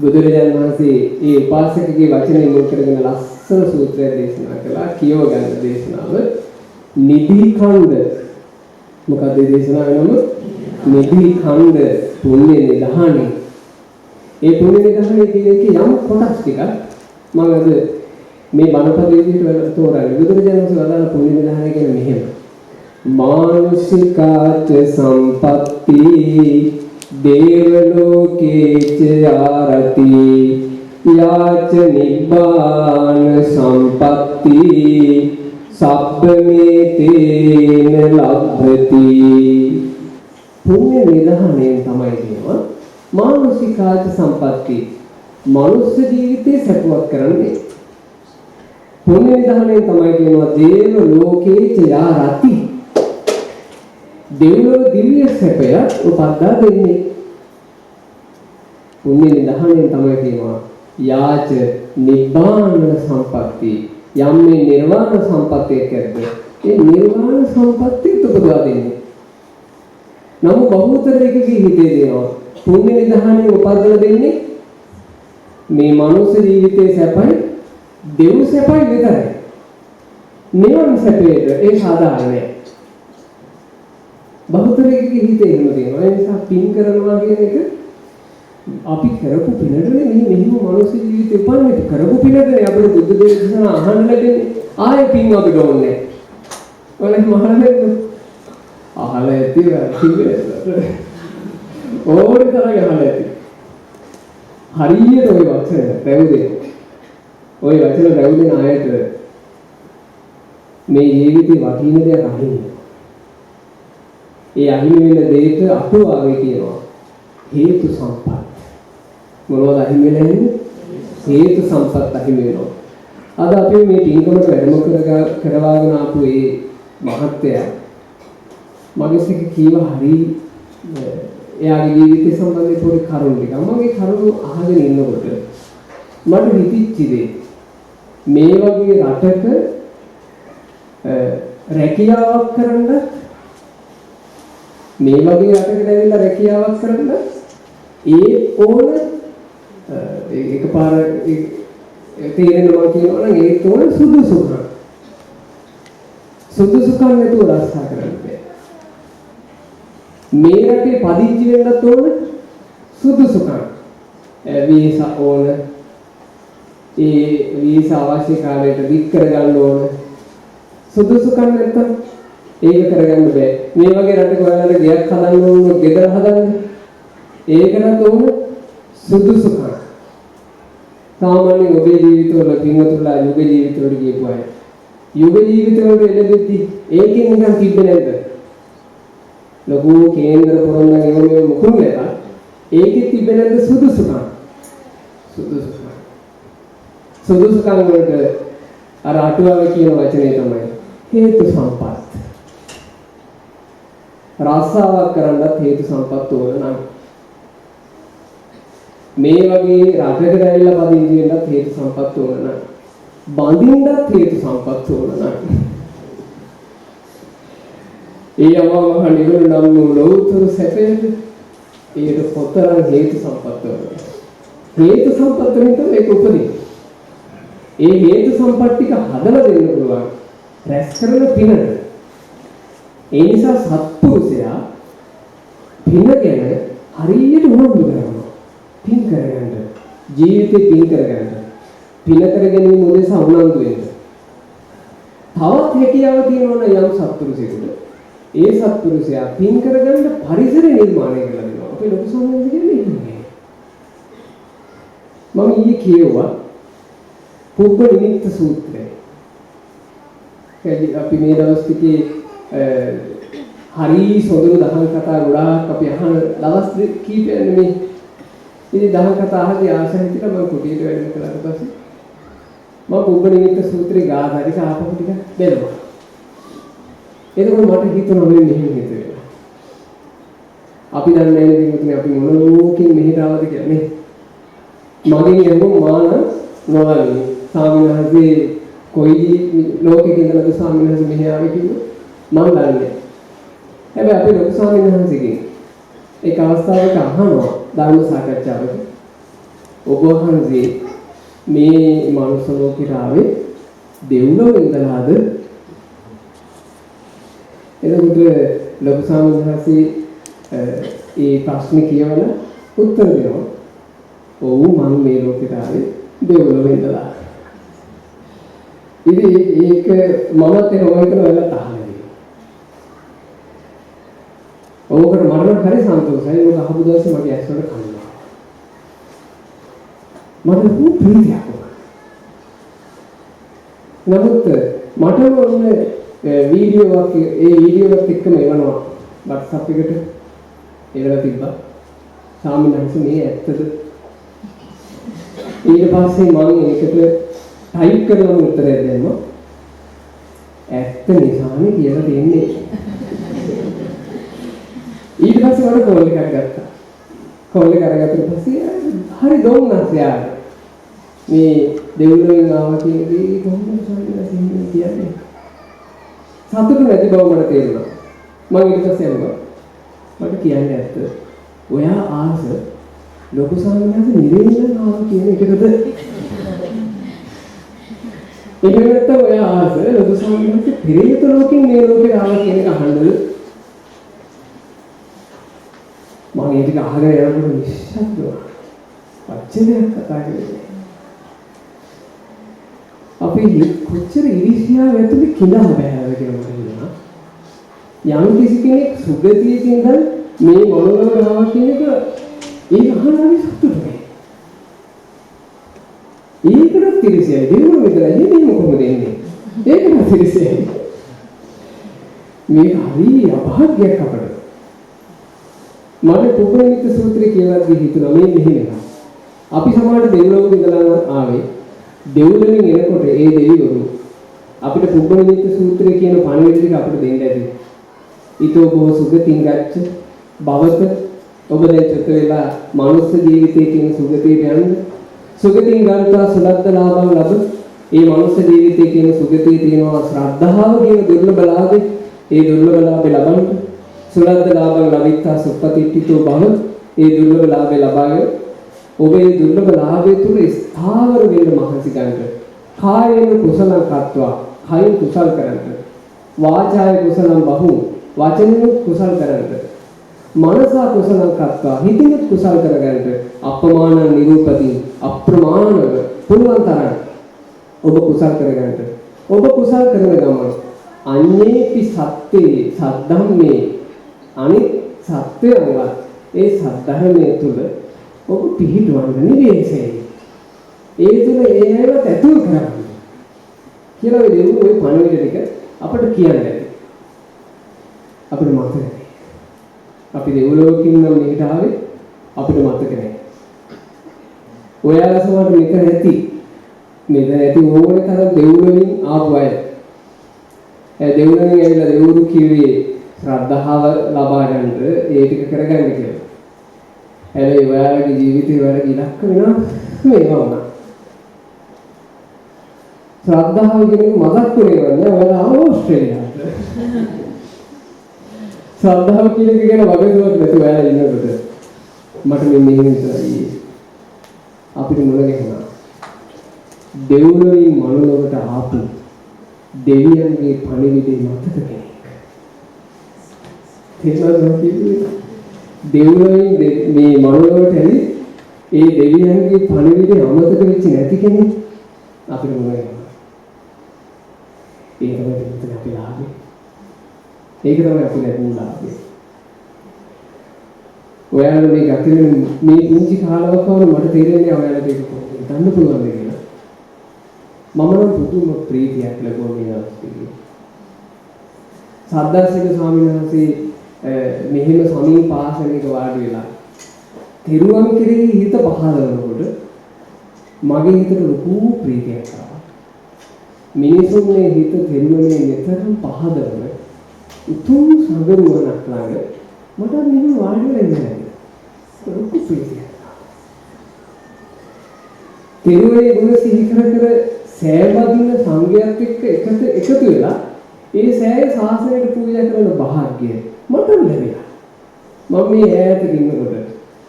බුදුරජාණන් වහන්සේ ඒ උපාසකගේ වචනේ මුල් කරගෙන ලස්සන සූත්‍රයක් දේශනා කළා. කියව ගන්න දේශනාව නිධි ඛණ්ඩ. මොකක්ද ඒ දේශනාවේ නම? නිධි ඛණ්ඩ පුණ්‍ය නිධානය. ඒ පුණ්‍ය නිධානය කියන එකේ යම් කොටස් ටිකක් මම අද මේ බණපද විදිහට තෝරන්නේ. බුදුරජාණන් වහන්සේ වදාළ පුණ්‍ය නිධානය කියන්නේ මෙහෙම. මානුෂිකාච සම්පatti දේව ලෝකේච ආරති යාච නිබ්බාන සම්පatti සබ්බමේ තේන ලබ්ධති. පුණ්‍ය නිධානයෙන් තමයි කියනවා මානුෂිකාච සම්පatti, මනුෂ්‍ය ජීවිතේ සැපවත් කරන්නේ. පුණ්‍ය නිධානයෙන් තමයි කියනවා දේව ලෝකේච යාරති, දෙව්ලොව දිව්‍ය සැපය උපද්දා දෙන්නේ. පුණ්‍ය නිධානයෙන් තමයි කියනවා යාච නිබ්බාන සම්පatti, යම් මේ නිර්වාණ සම්පත්තියක් ඇද්ද ඒ නිර්වාණ සම්පත්තිය උපදවා දෙන්නේ. නමුත් බහුතරයකගේ හිතේ දෙනවා පුණ්‍ය නිධානයෙන් උපද්දලා දෙන්නේ මේ මනුෂ්‍ය ජීවිතයේ සැපයි දෙව් සැපයි විතරයි. නිවන් සැපයට ඒ සාධාරණ නෑ. බහුතරයකගේ හිතේ එහෙම තියෙනවා. ඒ නිසා පින් කරනවා කියන එක අපි කරපු පිනටනේ මේ මෙහෙම මනුස්ස ජීවිතේ උපන්නේ. කරපු පිනටනේ අපිට බුද්ධ දේශනා අහන්න ලැබෙන්නේ. ආයේ පින් අපිට ඕනේ නෑ. ඔයාලා එහෙම අහලා නැද්ද? අහලා ඇති කිව්වේ. ඕනේ තරම් අහලා ඇති. හරියට ඔය වචන රැවුදෙන. ඔය වචන රැවුදෙන අයට මේ ජීවිතේ වටින දෙයක් අහිමි වෙනවා. ඒ අහිමි වෙන දෙයට අටුවාවේ කියනවා හේතු සම්පත්. මොනවද අහිමි වෙලා ඉන්නේ? හේතු සම්පත් අහිමි වෙනවා. අද අපි මේ පින්කමට වැඩම කරවාගෙන ආපු ඒ මහත්තයා මගෙත් එක්ක කීව හරි එයාගේ ජීවිතය සම්බන්ධයෙන් පොඩි කරුණු ටිකක්. මම ඒ කරුණු අහගෙන ඉන්නකොට මට හිතිච්ච දේ මේ වගේ රටක රැකියාවක් කරන්න, මේ වගේ රටකට ඇවිල්ලා රැකියාවක් කරන්න ඒ ඕන එකපාර තේරෙන මම කියනවා නම් ඒත් ඕන සුදුසුකම්. සුදුසුකම් නැතුව රස්සා කරන්න බෑ. මේ රටේ පදිංචි වෙන්නත් ඕන සුදුසුකම්. වීසා ඕන. ඒ වීසා අවශ්‍ය කාලයට දික් කරගන්න ඕන. සුදුසුකම් නැත්තම් ඒක කරගන්න බෑ. මේ වගේ රටක ඔයාලට ගෙයක් හදන්න ඕන, ගෙදර හදන්න. ඒකටත් ඕන සුදුසුකම්. සාමාන්‍යයෙන් ඔබේ ජීවිතවල පින්වතුන්ලා යුග ජීවිතවලට ගියපු අය. යුග ජීවිතවලට එළඹෙද්දි ඒකෙන් නිකන් තිබ්බේ නැද්ද? ලොකු කේන්දර පොරොන්දන් ඒව මේව මොකුත් නැතත් ඒකේ තිබෙන සුදුසුකම් සුදුසුකම් සුදුසුකම් වලට අර අටුවාවේ කියන වචනේ තමයි හේතු සම්පත්. රස්සාවක් කරන්නත් හේතු සම්පත් ඕන නම් මේ වගේ රටකට ඇවිල්ලා පදිංචි වෙන්නත් හේතු සම්පත් ඕන නම් බඳින්නත් හේතු සම්පත් ඕන නම් ඒ අමා මහ නිවන නම් වූ ලෞතර සැපයද ඒකට කොතරම් හේතු සම්පත් ඕනද? හේතු සම්පත් වලින් තමයි ඒක උපදින්නේ. ඒ හේතු සම්පත් ටික හදලා දෙන්න පුළුවන් රැස් කරන පිනට. ඒ නිසා සත්පුරුෂයා පින ගැන හරියට උනන්දු කරනවා. පින් කරගන්න. ජීවිතේ පින් කරගන්න. පින කර ගැනීම උදෙසා උනන්දු වෙන්න. තවත් හැකියාව තියෙනවා නම් යම් සත්පුරුෂයෙකුට ඒ සත්පුරුෂයා පින් කරගන්න පරිසරය නිර්මාණය කරලා දෙනවා. අපේ ලොකු ස්වාමීන් වහන්සේ කියන්නේ එහෙමයි. මම ඊයේ කියුවා පුබ්බ නිමිත්ත සූත්‍රය. අපි මේ දවස් ටිකේ හරි සොඳුරු දහම් කතා ගොඩාක් අපි අහන දවස් කීපයක් නෙමෙයි. ඉතින් දහම් කතා අහදී ආශා හිතිලා මම කුටියට වැඩම කළාට පස්සේ මම පුබ්බ නිමිත්ත සූත්‍රේ ගාථා ටික ආපහු ටික බැලුවා. එතකොට මට හිතුණා මේ මෙහෙම හිතුවේ. අපි දන්නේ නැහැ නේ පින්වතුනි අපි මොන ලෝකෙන් මෙහෙට ආවද කියලා නේ. මගෙන් ඇහුවොත් මා නම් නොදන්නේ. ස්වාමීන් වහන්සේ කොයි ලෝකෙක ඉඳලාද ස්වාමීන් වහන්සේ මෙහෙ ආවේ කිව්වොත් මං දන්නේ නැහැ. හැබැයි අපේ ලොකු ස්වාමීන් වහන්සේගෙන් එක් අවස්ථාවක අහනවා ධර්ම සාකච්ඡාවක ඔබ වහන්සේ මේ මනුස්ස ලෝකෙට ආවේ දෙව්ලොව ඉඳලාද? එතකොට ලොකු ස්වාමීන් වහන්සේ ඒ ප්‍රශ්නේ කියවලා උත්තර දෙනවා. ඔව් මං මේ ලෝකෙට ආවේ දෙව්ලොව ඉඳලා. ඉතින් ඒක මමත් එහෙම හිතන වෙලාවට අහලා තියෙනවා. ඕකට මට නම් හරි සන්තෝෂයි. ඕක අහපු දවසේ මගේ ඇස් වල කඳුළු ආවා. මට ලොකු ප්‍රීතියක් වුණා. නමුත් මටම ඔන්න වීඩියෝවක් ඒ වීඩියෝවත් එක්කම එවනවා WhatsApp එකට එවලා තිබ්බා. ස්වාමීන් වහන්සේ මේ ඇත්තද? ඊට පස්සේ මම ඒකට ටයිප් කරලම උත්තරයක් දැම්මා. ඇත්ත නිසානේ කියලා තියෙන්නේ. ඊට පස්සේ මට කෝල් එකක් ගත්තා. කෝල් එක අරගත්තට පස්සේ හරි දොම්නස් යාර. මේ දෙව්ලොවෙන් ආවා කියන දේ කොහොමද ස්වාමීන් වහන්සේ එහෙම කියන්නේ? සතුටු නැති බව මට තේරුණා. මං ඊට පස්සේ ඇහුවා. මට කියන්න ඇත්ත. ඔයා ආස ලොකු ස්වාමීන් වහන්සේ නිරේ ඉඳන් ආවා කියන එකකද? එහෙම නැත්නම් ඔයා ආස ලොකු ස්වාමීන් වහන්සේ පෙරේත ලෝකෙන් මේ ලෝකෙට ආවා කියන එක අහන්නද? මම ඒ ටික අහගෙන යනකොට නිශ්ශබ්දව වචනයක් කතා කරේ නෑ. අපි කොච්චර ඉරිසියාව ඇතුලේ කිඳා බහැලාද කියලා මට හිතෙනවා. යම් කිසි කෙනෙක් සුගතියක ඉඳන් මේ මනෝලෝක ආවා කියන එක ඒක අහන්න හරි සතුටුයි. ඒකටත් ඉරිසියයි. දෙව්ලොව විතරයි. එහෙම කොහොමද එන්නේ? ඒකටත් ඉරිසියයි. මේක හරි අභාග්‍යයක් අපට. මට පුබ්බනිමිත්ත සූත්‍රය කියලාදී හිතුණා මේ මෙහෙම එකක්. අපි සමහරට දෙව්ලොවක ඉඳලා ආවේ. දෙව්ලොවෙන් එනකොට ඒ දෙවිවරු අපිට පුබ්බනිමිත්ත සූත්‍රය කියන පණිවිඩ ටික අපිට දෙන්න ඇති. ඊතෝ බොහෝ සුගතින් ගච්ඡ භවත ඔබ දැන් චුත වෙලා මනුස්ස ජීවිතයේ කියන සුගතියට යන්න. සුගතින් ගන්තා සුලද්ද ලාභං ලබ. ඒ මනුස්ස ජීවිතයේ කියන සුගතියේ තියෙනවා ශ්‍රද්ධාව කියන දුර්ලභ ලාභේ. ඒ දුර්ලභ ලාභේ ලබන්න. සුලද්ද ලාභං ලබිත්තා සුප්පතිට්ඨිතෝ භව. ඒ දුර්ලභ ලාභේ ලබාගෙන ඔබ ඒ දුර්ලභ ලාභය තුල ස්ථාවර වෙන්න මහන්සි ගන්න. කායේන කුසලං කତ୍වා කයින් කුසල් කරන්න. වාචාය කුසලං බහු වචනිනුත් කුසල් කරන්න. මනසා කුසලං කତ୍වා හිතිනුත් කුසල් කරගන්න. අප්‍රමාණ නිරූපති අප්‍රමාණව පුළුවන් තරම් ඔබ කුසල් කරගන්න. ඔබ කුසල් කරන ගමන් අඤ්ඤේපි සත්‍යේ සද්ධම්මේ අනිත් සත්‍යයන්වත් ඒ සද්ධර්මයේ තුල ඔබ පිහිටවන්න නිවේශයි. ඒ තුල ඒ අයවත් ඇතුල් කරගන්න කියලා ඔය දෙව් ඔය පණිවිඩ ටික අපිට කියන්න ඇති. අපිට මතක නැහැ. අපි දෙව්ලොවකින් නම් මෙහෙට ආවේ අපිට මතක නැහැ. ඔයාලා සමහර මෙතන ඇති. මෙතන ඇති ඕනේ තරම් දෙව්ලොවින් ආපු අය. ඒ දෙව්ලොවින් ඇවිල්ලා දෙව්වරු කිව්වේ ශ්‍රද්ධාව ලබා ගන්න ඒ ටික කරගන්න කියලා. හැබැයි ඔයාලගේ ජීවිතේ ඔයාලගේ ඉලක්ක වෙනස් මේවා වුණා. ශ්‍රද්ධාව කියන එක මතක් වුණේ නෑ ඔයාලා ආව ඕස්ට්‍රේලියාවට. ශ්‍රද්ධාව කියන එක ගැන වගතුවක් නැතුව ඔයාලා ඉන්නකොට මට මේ මෙහෙම විතරයි අපිට මුණ ගැහුණා. දෙව්ලොවින් මනුලොවට ආපු දෙවියන්ගේ පණිවිඩය මතක කෙනෙක්. තේරෙනවද මම කිව්වේ? දෙව්ලොවින් මේ මනුලොවට ඇවිත් ඒ දෙවියන්ගේ පණිවිඩය අමතක වෙච්ච නැති කෙනෙක් අපිට මුණ ගැහුණා. ඒ තමයි මෙතන අපි ලාභේ. ඒක තමයි අපි ලැබුණු ලාභය. ඔයාලා මේ ගත වෙන මේ පුංචි කාලවකවානුව මට තේරෙන්නේ ඔයාලට ඒක කොහොමද හිතන්න පුළුවන්ද කියලා. මම නම් පුදුම ප්‍රීතියක් ලැබුවා මේ අවස්ථාවේ. සද්දර්ශක ස්වාමීන් වහන්සේ මෙහෙම සමීප ආසනයක වාඩි වෙලා තෙරුවන් කෙරෙහි හිත පහදවනකොට මගේ හිතට ලොකු ප්‍රීතියක් ආවා. මිනිසුන්ගේ හිත තෙරුවනේ මෙතරම් පහදවන උතුම් සඟරුවනක් ළඟ මට මෙහෙම වාඩි වෙලා ඉන්න බැහැ. ලොකු ප්‍රීතියක් ආවා. තෙරුවනේ ගුණ සිහි කර කර සෑවදින සංඝයාත් එක්ක එකතු වෙලා ඒ සෑය ශාසනයට පූජා කරන භාග්‍යය මට ලැබිලා. මම මේ ඈතක ඉන්නකොට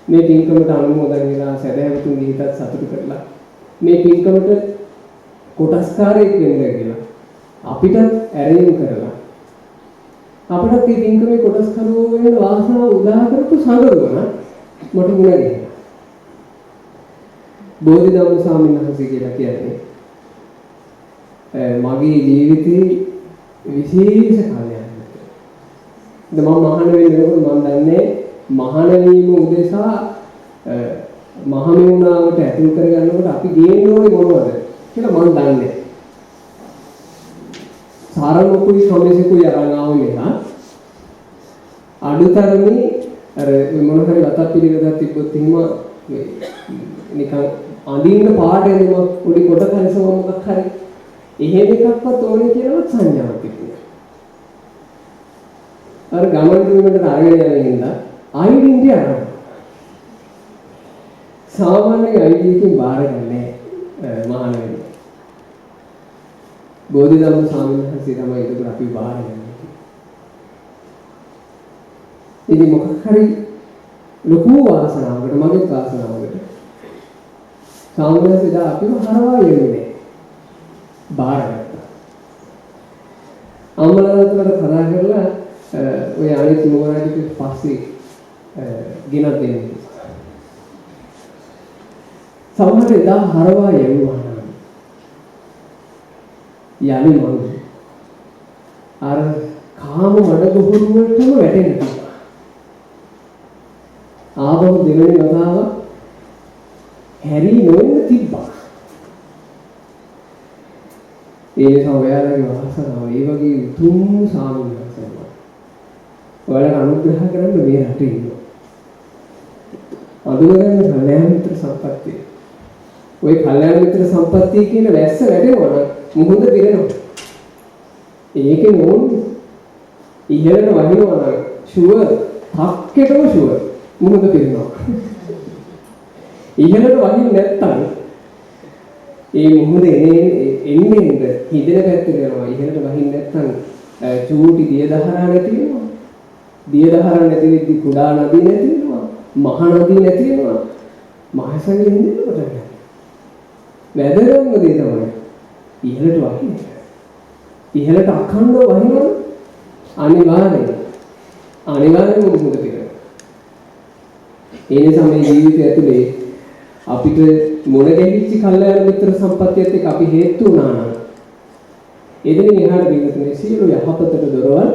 මේ පින්කමට අනුමෝදන් වෙලා සැදැහැවතුන්ගේ හිතත් සතුටු කරලා මේ පින්කමට කොටස්කාරයෙක් වෙන්න කියලා අපිටත් ඇරයුම් කරලා අපිටත් මේ පින්කමේ කොටස්කරුවෝ වෙන්න වාසනාව උදා කරපු සඟරුවන මට මුණ ගැහුණා. බෝධිධම්ම ස්වාමීන් වහන්සේ කියලා කියන්නේ මගේ ජීවිතේ විශේෂ කල්යාණ මිත්‍රයෙක්. දැන් මම මහාන වෙනකොට මම දන්නේ මහාන වීම උදෙසා මහමෙවුනාවට ඇතුල් කරගන්නකොට අපි ගේන්න ඕනේ මොනවද කියලා මම දන්නේ. සාරමකුයි කමිසකුයි අරන් ආව නිසා අඩුතරමේ අර මොන හරි වතක් පිළිවෙතක් තිබ්බොත් එහෙම නිකන් අඳින්න පාට එනවා පොඩි කොට කලිසම මොකක් හරි එහෙම එකක්වත් ඕනේ කියලාවත් සංඥාවක් තිබුණා. අර ගමන් බිමකට අරගෙන යන හින්දා අයිඩෙන්ටි අරන්. සාමාන්‍යයෙන් අයිඩී එකකින් බාර ගන්නෑ මහාන වෙන්න. බෝධිධර්ම ස්වාමීන් වහන්සේ තමයි ඒක අපි බාර ගන්නේ. ඉතින් මොකක් හරි ලොකු වාසනාවකට මගේ වාසනාවකට ස්වාමීන් වහන්සේ දා අපිව හරවා යන්නේ බාරගත්තා. අම්මලා තාත්තලාට කතා කරලා ඔය අනිත් මොනවා ටික පස්සේ ගෙනත් දෙන්න. සමහර එදා හරවා යවුවා නම් යලි මං අර කාම මඩගොහරුවටම වැටෙන්න තිබ්බා. ආපහු දෙවෙනි වතාව හැරී නොවෙන්න තිබ්බා. ඒ නිසා ඔයාලගේ වාසනාව ඒ වගේ උතුම් ස්වාමීන් වහන්සේලා ඔයාලට අනුග්‍රහ කරන්න මේ රටේ ඉන්නවා. අඳුනගන්න කල්යාණ මිත්‍ර සම්පත්තිය. ඔය කල්යාණ මිත්‍ර සම්පත්තිය කියන වැස්ස වැටෙනවා නම් මුහුද පිරෙනවා. ඒකේ නෝන්නේ ඉහළට වහිනවා නම් ෂුවර් තක්කෙටම ෂුවර් මුහුද පිරෙනවා. ඉහළට වහින්න නැත්තම් ඒ මුහුද එන්නේ එන්නේ හිදෙන පැත්තට යනවා. ඉහළට වහින්න නැත්තම් චූටි දිය දහරා නැති වෙනවා. දිය දහරා නැති වෙද්දි කුඩා නදී නැති වෙනවා. මහ නදී නැති වෙනවා. මහසංග හින්දෙන්න පටන් ගන්නවා. වැදගත්ම දේ තමයි ඉහළට වහින එක. ඉහළට අඛණ්ඩව වහිනවනම් අනිවාර්යයෙන්ම මුහුද පිරෙනවා. ඒ නිසා මේ ජීවිතය ඇතුලේ අපිට මුණ ගැහිච්ච කල්යාණ මිත්‍ර සම්පත්තියත් එක්ක අපි හේතු වුණා නම් එතනින් එහාට පිටුනේ සියලු යහපතට දොරවල්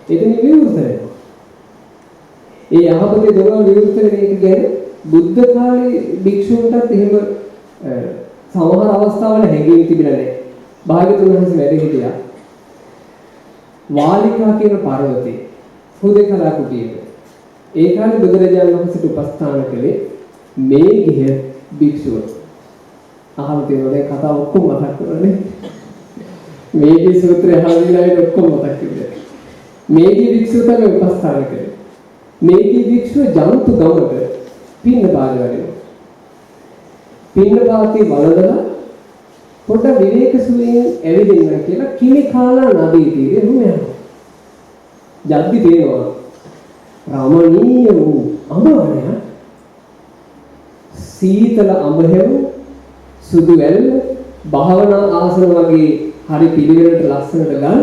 එතනින් විවෘත වෙනවා. ඒ යහපතේ දොරවල් විවෘත වෙන එක ගැන බුද්ධ කාලේ භික්ෂුන්ටත් එහෙම සමහර අවස්ථාවල හැඟීම් තිබිලා නැහැ. භාග්‍යතුන් වහන්සේ වැඩ හිටියා. වාලිකා කියන පර්වතේ හුදේකලා කුටියක. ඒ කාලේ බුදුරජාණන් වහන්සේට උපස්ථාන කළේ මේ ගිහ භික්ෂුව. අහලා තියෙනවා දැන් කතාව ඔක්කොම මතක් කරගන්න. මේකේ සූත්‍රය අහලා ඉන්න අයට ඔක්කොම මතක් වෙනවා. මේකේ භික්ෂුව තමයි උපස්ථාන කළේ. මේකේ භික්ෂුව ජන්තු ගමට පින්නපාත වඩිනවා. පින්නපාතේ වළඳලා පොඩ විවේක සුවයෙන් ඇවිදින්න කියලා කිමිකාලා නදී තීරේ ඔහොම යනවා. ජද්දි පේනවා රමණීය වූ අඹ වනයක්, සීතල අඹ හැව, සුදු වැල්ල, භාවනා ආසන වගේ හරි පිළිවෙලට ලස්සනට ගල්.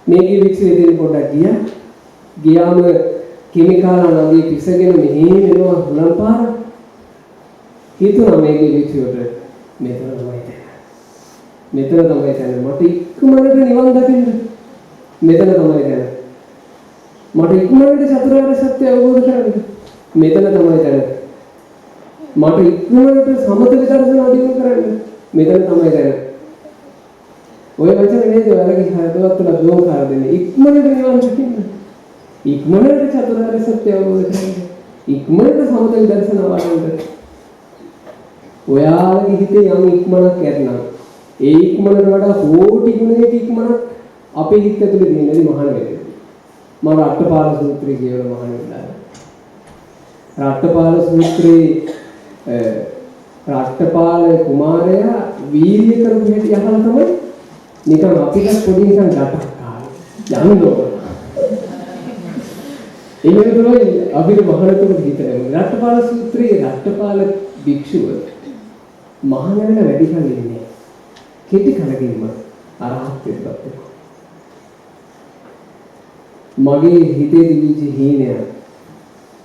මේකේ භික්ෂුව ඉතින් පොඩ්ඩක් ගියා. ගියාම කිමිකාලා නදිය පිසගෙන මෙහෙම එනවා හුලං පාර. හිතුණා මේකේ භික්ෂුවට මෙතන තමයි තැන. මෙතන තමයි තැන. මට ඉක්මනට නිවන් දකින්න. මෙතන තමයි තැන. මට ඉක්මනට චතුරාර්ය සත්‍ය අවබෝධ කරගන්න. මෙතන තමයි තැන. මට ඉක්මනට සමථ විදර්ශනා දියුණු කරන්න. මෙතන තමයි තැන. ඔය වචන නේද ඔයාලගේ හදවත් තුළ දෝංකාර දෙන්නේ. ඉක්මනට නිවන් දකින්න. ඉක්මනට චතුරාර්ය සත්‍ය අවබෝධ කරගන්න. ඉක්මනට සමථ විදර්ශනා වඩන්න. ඔයාලගේ හිතේ යම් ඉක්මනක් ඇත්නම් ඒ ඉක්මනට වඩා කෝටි ගුණයක ඉක්මනක් අපේ හිත ඇතුලේ තියෙන ඉතින් මහාන වෙන්නේ. මම රට්ටපාල සූත්‍රය කියවලා මහාන වෙලා. රට්ටපාල සූත්‍රයේ රට්ටපාල කුමාරයා වීර්ය කරපු හැටි අහලා තමයි නිකන් අපිට පොඩි නිකන් ගැටක් ආවේ. යන්න ඕන. එහෙම තමයි අපිට මහානකම හිතෙන්නේ. රට්ටපාල සූත්‍රයේ රට්ටපාල භික්ෂුව මහාන වෙන වැඩි කල් ඉන්නේ. කෙටි කලකින්ම අරහත්ත්වයට පත් වෙනවා. මගේ හිතේ තිබිච්ච හීනය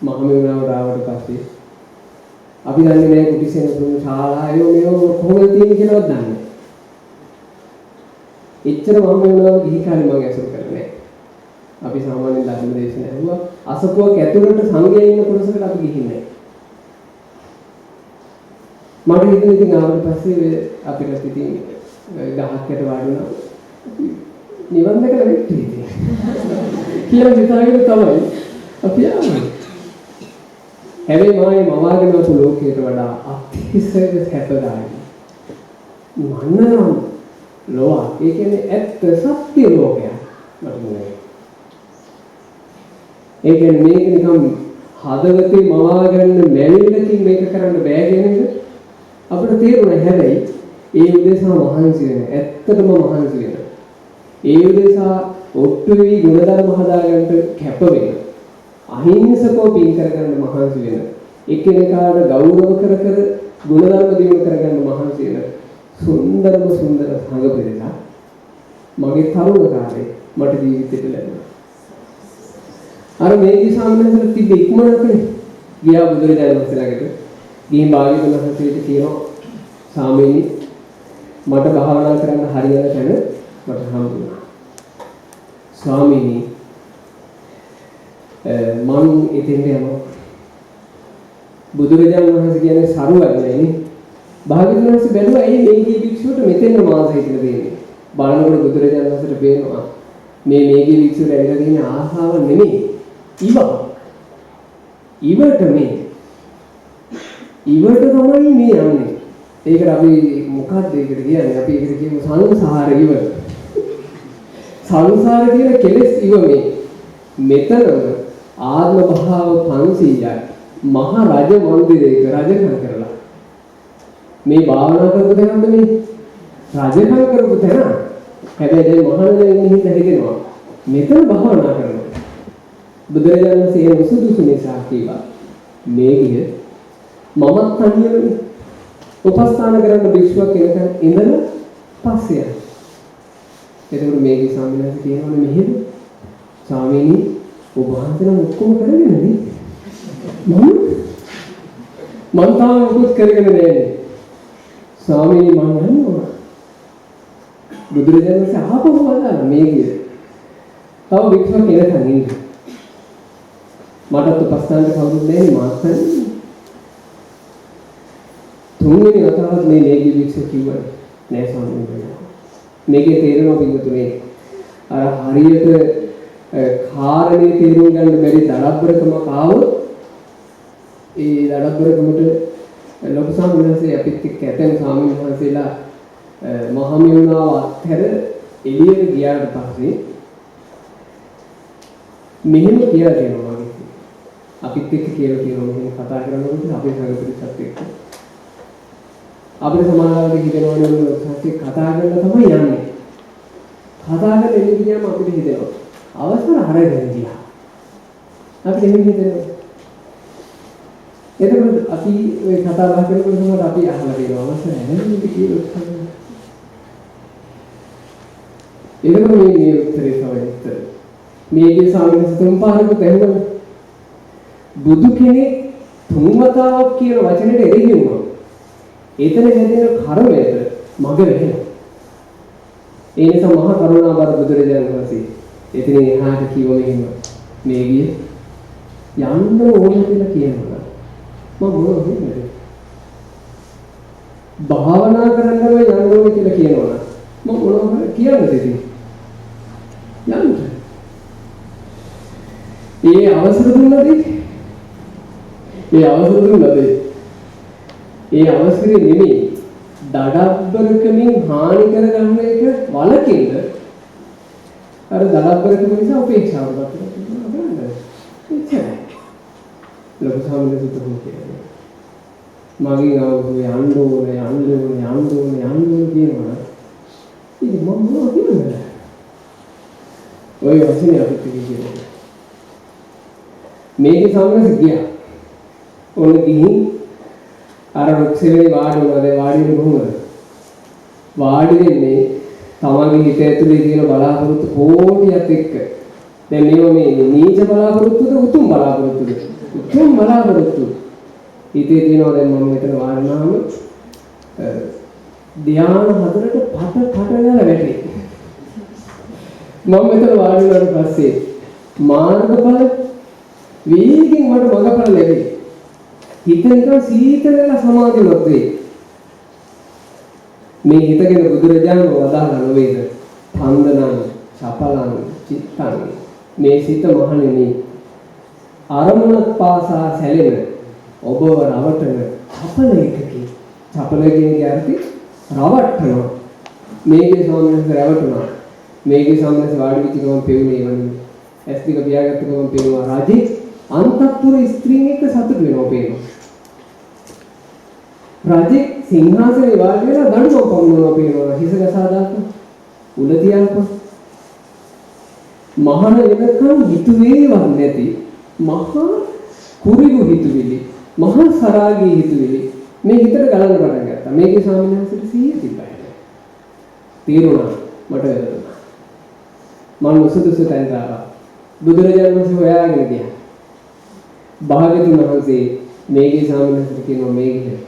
මහමෙවුනාවට ආවට පස්සේ අපි දන්නේ නෑ කුටිසෙනසුන් ශාලා ඒව මේව කොහොමද තියෙන්නේ කියලාවත් දන්නේ නෑ. එච්චර මහමෙවුනාව ගිහි කාලේ මම ඇසුරු කරලා නෑ. අපි සාමාන්‍යයෙන් ධර්ම දේශන ඇහුවා අසපුවක් ඇතුළට සංඝයා ඉන්න කොටසකට අපි ගිහින් නෑ. මට හිතුණා ඉතින් ආවට පස්සේ අපිට ඉතින් ගහක් යට වාඩි වුණා නිවන් දැකලා වෙච්ච ඉතින් කියලා හිතාගෙන තමයි අපි ආවේ. හැබැයි මම මේ මවාගෙන ආපු ලෝකයට වඩා අතිශය සැපදායකයි. මන්නනම් ලෝක. ඒ කියන්නේ ඇත්ත සත්‍ය ලෝකයක් මට නෙවෙයි. ඒ කියන්නේ මේක නිකන් හදවතේ මවා ගන්න මැවිල්ලකින් මේක කරන්න බෑ කියන එක අපිට තේරුණා. හැබැයි ඒ උදෙසා මහන්සි වෙන, ඇත්තටම මහන්සි වෙන, ඒ උදෙසා ඔට්ටු වෙවි ගුණධර්ම හදාගන්න කැප වෙන, අහිංසකව පින් කරගන්න මහන්සි වෙන, එකිනෙකාට ගෞරව කර කර ගුණධර්ම දියුණු කරගන්න මහන්සි වෙන සුන්දරම සුන්දර සංඝ පිරිසක් මගේ තරුණ කාලේ මට ජීවිතේට ලැබුණා. අර මේකේ සාමනසර තිබ්බ ඉක්මනටනේ ගියා බුදුරජාණන් වහන්සේ ළඟට. ගිහින් භාග්‍යවතුන් වහන්සේට කියනවා, ස්වාමීනි මට භාවනා කරන්න හරියන තැන මට හම්බුණා. ස්වාමීනි මං එතෙන්ට යනවා. බුදුරජාණන් වහන්සේ කියන්නේ සරුවන්නේ නේ. භාග්‍යවතුන් වහන්සේ බැලුවා ඇයි මේකේ භික්ෂුවට මෙතෙන්ද මාසය කියලා දෙන්නේ. බලනකොට බුදුරජාණන් වහන්සේට පේනවා මේ මේකේ භික්ෂුවට ඇවිල්ලා තියෙන ආසාව නෙමෙයි, ඉව. ඉවට මේ ඉවට තමයි මේ යන්නේ. ඒකට අපි මොකක්ද ඒකට කියන්නේ? අපි ඒකට කියමු සංසාර ඉව. සංසාරේ තියෙන කෙලෙස් ඉව මේ. මෙතනම ආත්ම භාව 500ක් මහ රජ මන්දිරයක රජකම් කරලා මේ භාවනා කරපු තැනක්ද මේ? රජකම් කරපු තැන. හැබැයි දැන් මහාන වෙන්න හින්දා හිතෙනවා මෙතන භාවනා කරනවා. බුදුරජාණන් වහන්සේ එහෙම සුදුසු නිසා කීවා මේ ගිය මමත් තනියමනේ උපස්ථාන කරන්න භික්ෂුවක් එනකන් ඉඳලා පස්සේ යන්න. එතකොට මේකේ ස්වාමීන් වහන්සේ කියනවනේ මෙහෙම, ස්වාමීනි ඔබ වහන්සේ නම් ඔක්කොම කරගෙන නේ. මං තාම මොකුත් කරගෙන නෑනේ. ස්වාමීනි මං යනවා. බුදුරජාණන් වහන්සේ ආපහු වදාළා මේ ගිය. තව භික්ෂුවක් එනකන් ඉන්න. මටත් උපස්ථානට කවුරුත් නෑනේ මාත් තනියම. තුන්වෙනි වතාවත් මේ මේකේ භික්ෂුව කිව්වා නෑ ස්වාමීන් වහන්සේ. මේකේ තේරෙනවා පින්වතුනි, අර හරියට කාරණේ තේරුම් ගන්න බැරි දඩබ්බරකමක් ආවොත් ඒ දඩබ්බරකමට ලොකු ස්වාමීන් වහන්සේ අපිත් එක්ක ඇතැම් ස්වාමීන් වහන්සේලා මහමෙවුනාව අත්හැර එළියට ගියාට පස්සේ මෙහෙම කියලා දෙනවා වගේ. අපිත් එක්ක කියලා කියනවා මෙහෙම කතා කරනකොට අපේ සංඝ පිරිසත් එක්ක. අපිට සමාජවල හිතෙනවා නේ ඔය සත්‍ය කතා කරලා තමයි යන්නේ. කතා කරලා එළියට ගියාම අපිට හිතෙනවා අවසර අරගෙන ගියා. අපිට එහෙම හිතෙනවා. එතකොට අපි ඔය කතා බහ කරනකොට සමහර අපි අහලා තියෙනවා අවසර අරගෙන කියලා උත්තර. එතකොට මේ උත්තරේ තමයි උත්තර. මේකේ ස්වාමීන් වහන්සේ තුන් පාරකට ඇහුවනේ. බුදු කෙනෙක් තුන් වතාවක් කියන වචනෙට එරෙහි වුණා. එතන හැදෙන කර්මයට මග වෙනවා. ඒ නිසා මහා කරුණාබර බුදුරජාණන් වහන්සේ එතනින් එහාට කිව්ව මෙහෙම මේ ගිය යන්න ඕන කියලා කියනවා. මම මොනවද කියන්නේ? භාවනා කරන්නම යන්න ඕන කියලා කියනවා. මම මොනවද කියන්නද ඉතින්? යන්න. ඒ අවසර දුන්නද? ඒ අවසර දුන්නද? ඒ අවසරේ නෙමෙයි දඩබ්බරකමින් හානි කරගන්න එක වලකින්ද අර දඩබ්බරකම නිසා උපේක්ෂාවටපත් වෙනවා. එච්චරයි. ලොකු සාමින සුතුම් කියන්නේ. මගෙන් ආවොත් යන්න ඕන යන්න ඕන යන්න ඕන යන්න ඕන කියනවා. ඉතින් මම මොනවද කියන්නේ? ඔය වචනේ අපිට කියන්නේ. මේකේ සාමිනස ගියා. ඔන්න ගිහින් අර රුක්සෙවණේ වාඩි වුණා. දැන් වාඩි වෙන්නේ කොහොමද? වාඩි වෙන්නේ තමන්ගේ හිත ඇතුලේ තියෙන බලාපොරොත්තු කෝටියත් එක්ක. දැන් මේව මේ නීච බලාපොරොත්තුද උතුම් බලාපොරොත්තුද? උතුම් බලාපොරොත්තු. හිතේ තියෙනවා දැන් මම මෙතන වාඩි වුණාම ධ්‍යාන හතරට පට පට ගාලා වැටේ. මම මෙතන වාඩි වුණාට පස්සේ මාර්ගඵල වේගෙන් මට මඟඵල ලැබේ. හිත නිකන් සීතල වෙලා සමාධිමත් වේ. මේ හිතගෙන බුදුරජාණන් වදාළා නොවේද? තන්දනං චපලං චිත්තං මේ සිත මහණෙනි අරමුණක් පාසා සැලෙන ඔබව රවටන චපල එකකි. චපල කියන එකේ අර්ථය රවට්ටනවා. මේකේ ස්වාමීන් වහන්සේ රැවටුණා. මේකේ ස්වාමීන් වහන්සේ වාඩි වෙච්ච ගමන් පෙවුනේ වනේ. ඇස් දෙක පියාගත්ත ගමන් පෙවුවා. රජෙක් අන්තපුර ස්ත්‍රීන් එක්ක සතුටු වෙනවා පේනවා. රජෙක් සිංහාසනේ වාඩි වෙලා දඬුවම් පමුණනවා පේනවා. හිස ගසා දාපන්. උල තියන්පන්. මහාන වෙනකන් හිතුවේවත් නැති මහා කුරිරු හිතුවිලි, මහා සරාගී හිතුවිලි මේ හිතට ගලන්න පටන් ගත්තා. මේකේ ස්වාමීන් වහන්සේට සිහිය තිබ්බා. තේරුණා මට වැරදුනා. මම උසුදුසු තැනට ආවා. බුදුරජාණන් වහන්සේ හොයාගෙන ගියා. භාග්‍යතුන් වහන්සේ මේකේ ස්වාමීන් වහන්සේට කියනවා මේකේ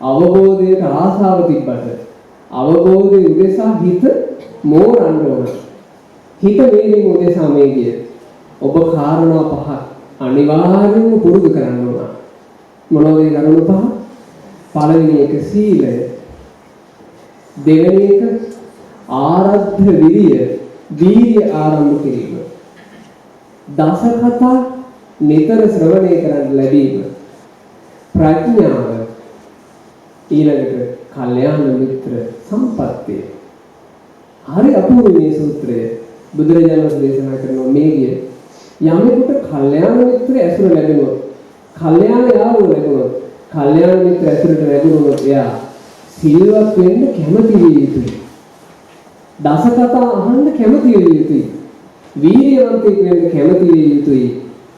අවබෝධයට ආසාව තිබ්බට අවබෝධය උදෙසා හිත මෝරන්න ඕන. හිත මේලින් උදෙසා මේ ගිය. ඔබ කාරණා පහක් අනිවාර්යයෙන්ම පුරුදු කරන්න ඕන. මොනවද ඒ කරුණු පහ? පළවෙනි එක සීලය. දෙවෙනි එක ආරද්ධ විරිය, වීර්ය ආරම්භ කිරීම. දස කතා නිතර ශ්‍රවණය කරන්න ලැබීම. ප්‍රඥාව. ඊළඟට කල්යාණ මිත්‍ර සම්පත්තිය. හරි අපූර්ව මේ සූත්‍රය බුදුරජාණන් වහන්සේ දේශනා කරනවා මේ ගිය යමෙකුට කල්යාණ මිත්‍ර ඇසුර ලැබුණොත්, කල්යාණ යාළුවෝ ලැබුණොත්, කල්යාණ මිත්‍ර ඇසුරට ලැබුණොත් එයා සිල්වත් වෙන්න කැමති විය යුතුයි. දස කතා අහන්න කැමති විය යුතුයි. වීර්යවන්තයෙක් වෙන්න කැමති විය යුතුයි.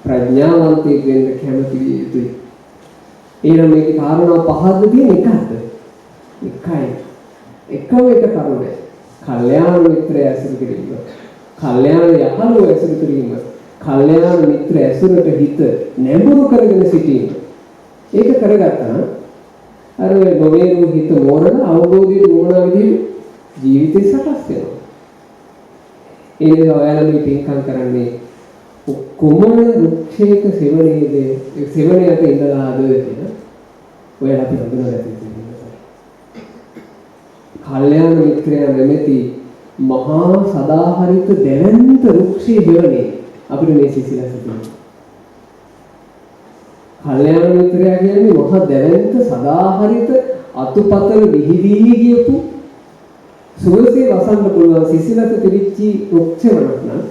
ප්‍රඥාවන්තයෙක් වෙන්න කැමති විය යුතුයි. එහෙනම් මේකේ කාරණා පහක්ද තියෙන එකක්ද? එකයි. එකම එක කරුණයි. කල්යාණ මිත්‍රය ඇසුරු කිරීම. කල්යාණ යහළුව ඇසුරු කිරීම. කල්යාණ මිත්‍ර ඇසුරට හිත නැඹුරු කරගෙන සිටීම. ඒක කරගත්තා නම් අර නොවේරු හිත මෝරන අවබෝධයේ නොවන විදිහට ජීවිතේ සකස් වෙනවා. ඒ නිසා ඔයාලා මේ පින්කම් කරන්නේ කොමන වෘක්ෂයක සෙවණේද සෙවණයට ඉඳලාද කියලා ඔයාලා අපි හඳුනාගත යුතුයි. කල්යාණ මිත්‍රයා නැමැති මහා සදාහරිත දැවැන්ත වෘක්ෂයේ හේවනේ අපිට මේ සිසිලස තියෙනවා. කල්යාණ මිත්‍රයා කියන්නේ මහා දැවැන්ත සදාහරිත අතුපතල විහිදී ගියපු සුවසේ වසන්න පුළුවන් සිසිලස පිරිච්චි වෘක්ෂවණක් නම්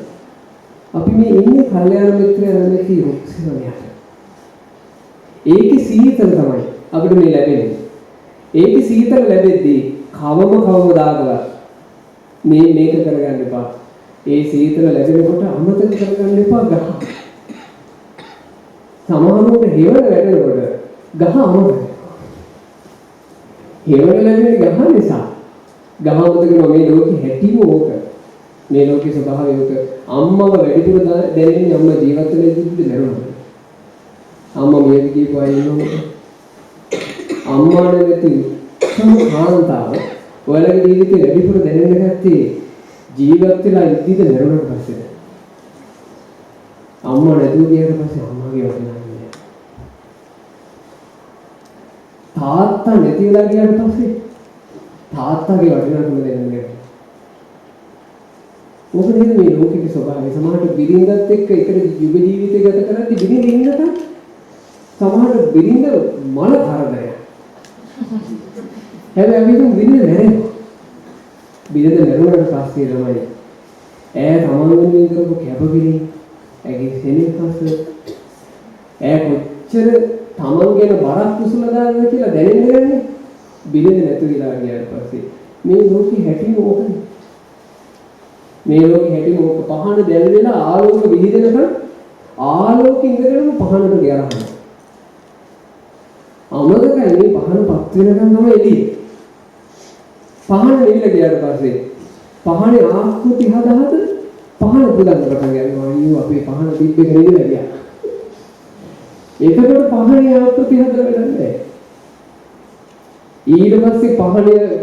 අපි මේ ඉන්නේ කල්යාණ මිත්‍රයා නැමැති වෘක්ෂවණයට. ඒකේ සීතල තමයි අපිට මේ ලැබෙන්නේ. ඒකේ සීතල ලැබෙද්දී කවම කවමදාකවත් මේ මේක කරගන්න එපා. ඒ සීතල ලැබෙනකොට අමතක කරගන්න එපා ගහ. සමහරවිට හේවන වැටෙනකොට ගහ අමතක. හේවන ලැබෙන්නේ ගහ නිසා. ගහ අමතක කරනවා. මේ ලෝකෙ හැටිම ඕක. මේ ලෝකේ ස්වභාවය ඕක. අම්මව වැඩිපුර දැනෙන්නේ අම්මා ජීවත් වෙන ඉද්දිද මැරුණාද? අම්මා මිය ගියපු අය ඉන්නවද? අම්මා නැති සම කාන්තාව ඔයාලගේ ජීවිතේ වැඩිපුර දැනෙන්න ගත්තේ ජීවත් වෙලා ඉද්දිද මැරුණාට පස්සේද? අම්මා නැතුව ගියාට පස්සේ අම්මාගේ වටිනාකම නෑ. තාත්තා නැති වෙලා ගියාට පස්සේ තාත්තාගේ වටිනාකම දැනෙන්න ගන්නවා. මොකද නේද මේ ලෝකයේ ස්වභාවය. සමහරට බිරිඳත් එක්ක එකට යුග ජීවිතය ගත කරද්දි බිරිඳ ඉන්නකම් සමහරට බිරිඳ මල කරදරයක්. හැබැයි අපි හිතමු බිරිඳ මැරෙනවා. බිරිඳ මැරුණාට පස්සේ තමයි ඈ තමන් වෙනුවෙන් කරපු කැපකිරීම, ඇගේ සෙනෙහස, ඈ කොච්චර තමන් ගැන බරක් උසුලා දානද කියලා දැනෙන්න ගන්නේ බිරිඳ නැතු වෙලා ගියාට පස්සේ. මේ ලෝකේ හැටිම ඕකනේ. මේ ලෝකේ හැටිම ඕක. පහන දැල් වෙලා ආලෝක විහිදෙනකන් ආලෝක ඉඳගෙනම පහනට ගියරහන. අමතකයි මේ පහන පත් වෙනකන් තමයි එළිය. පහන නිවිලා ගියාට පස්සේ පහනේ ආකෘති හද හද පහන පුදන්න පටන් ගන්නවා. අයියෝ අපේ පහන තිබ්බ එක නිවිලා ගියා. එතකොට පහනේ ආකෘති හදලා වැඩක් නැහැ. ඊට පස්සේ පහන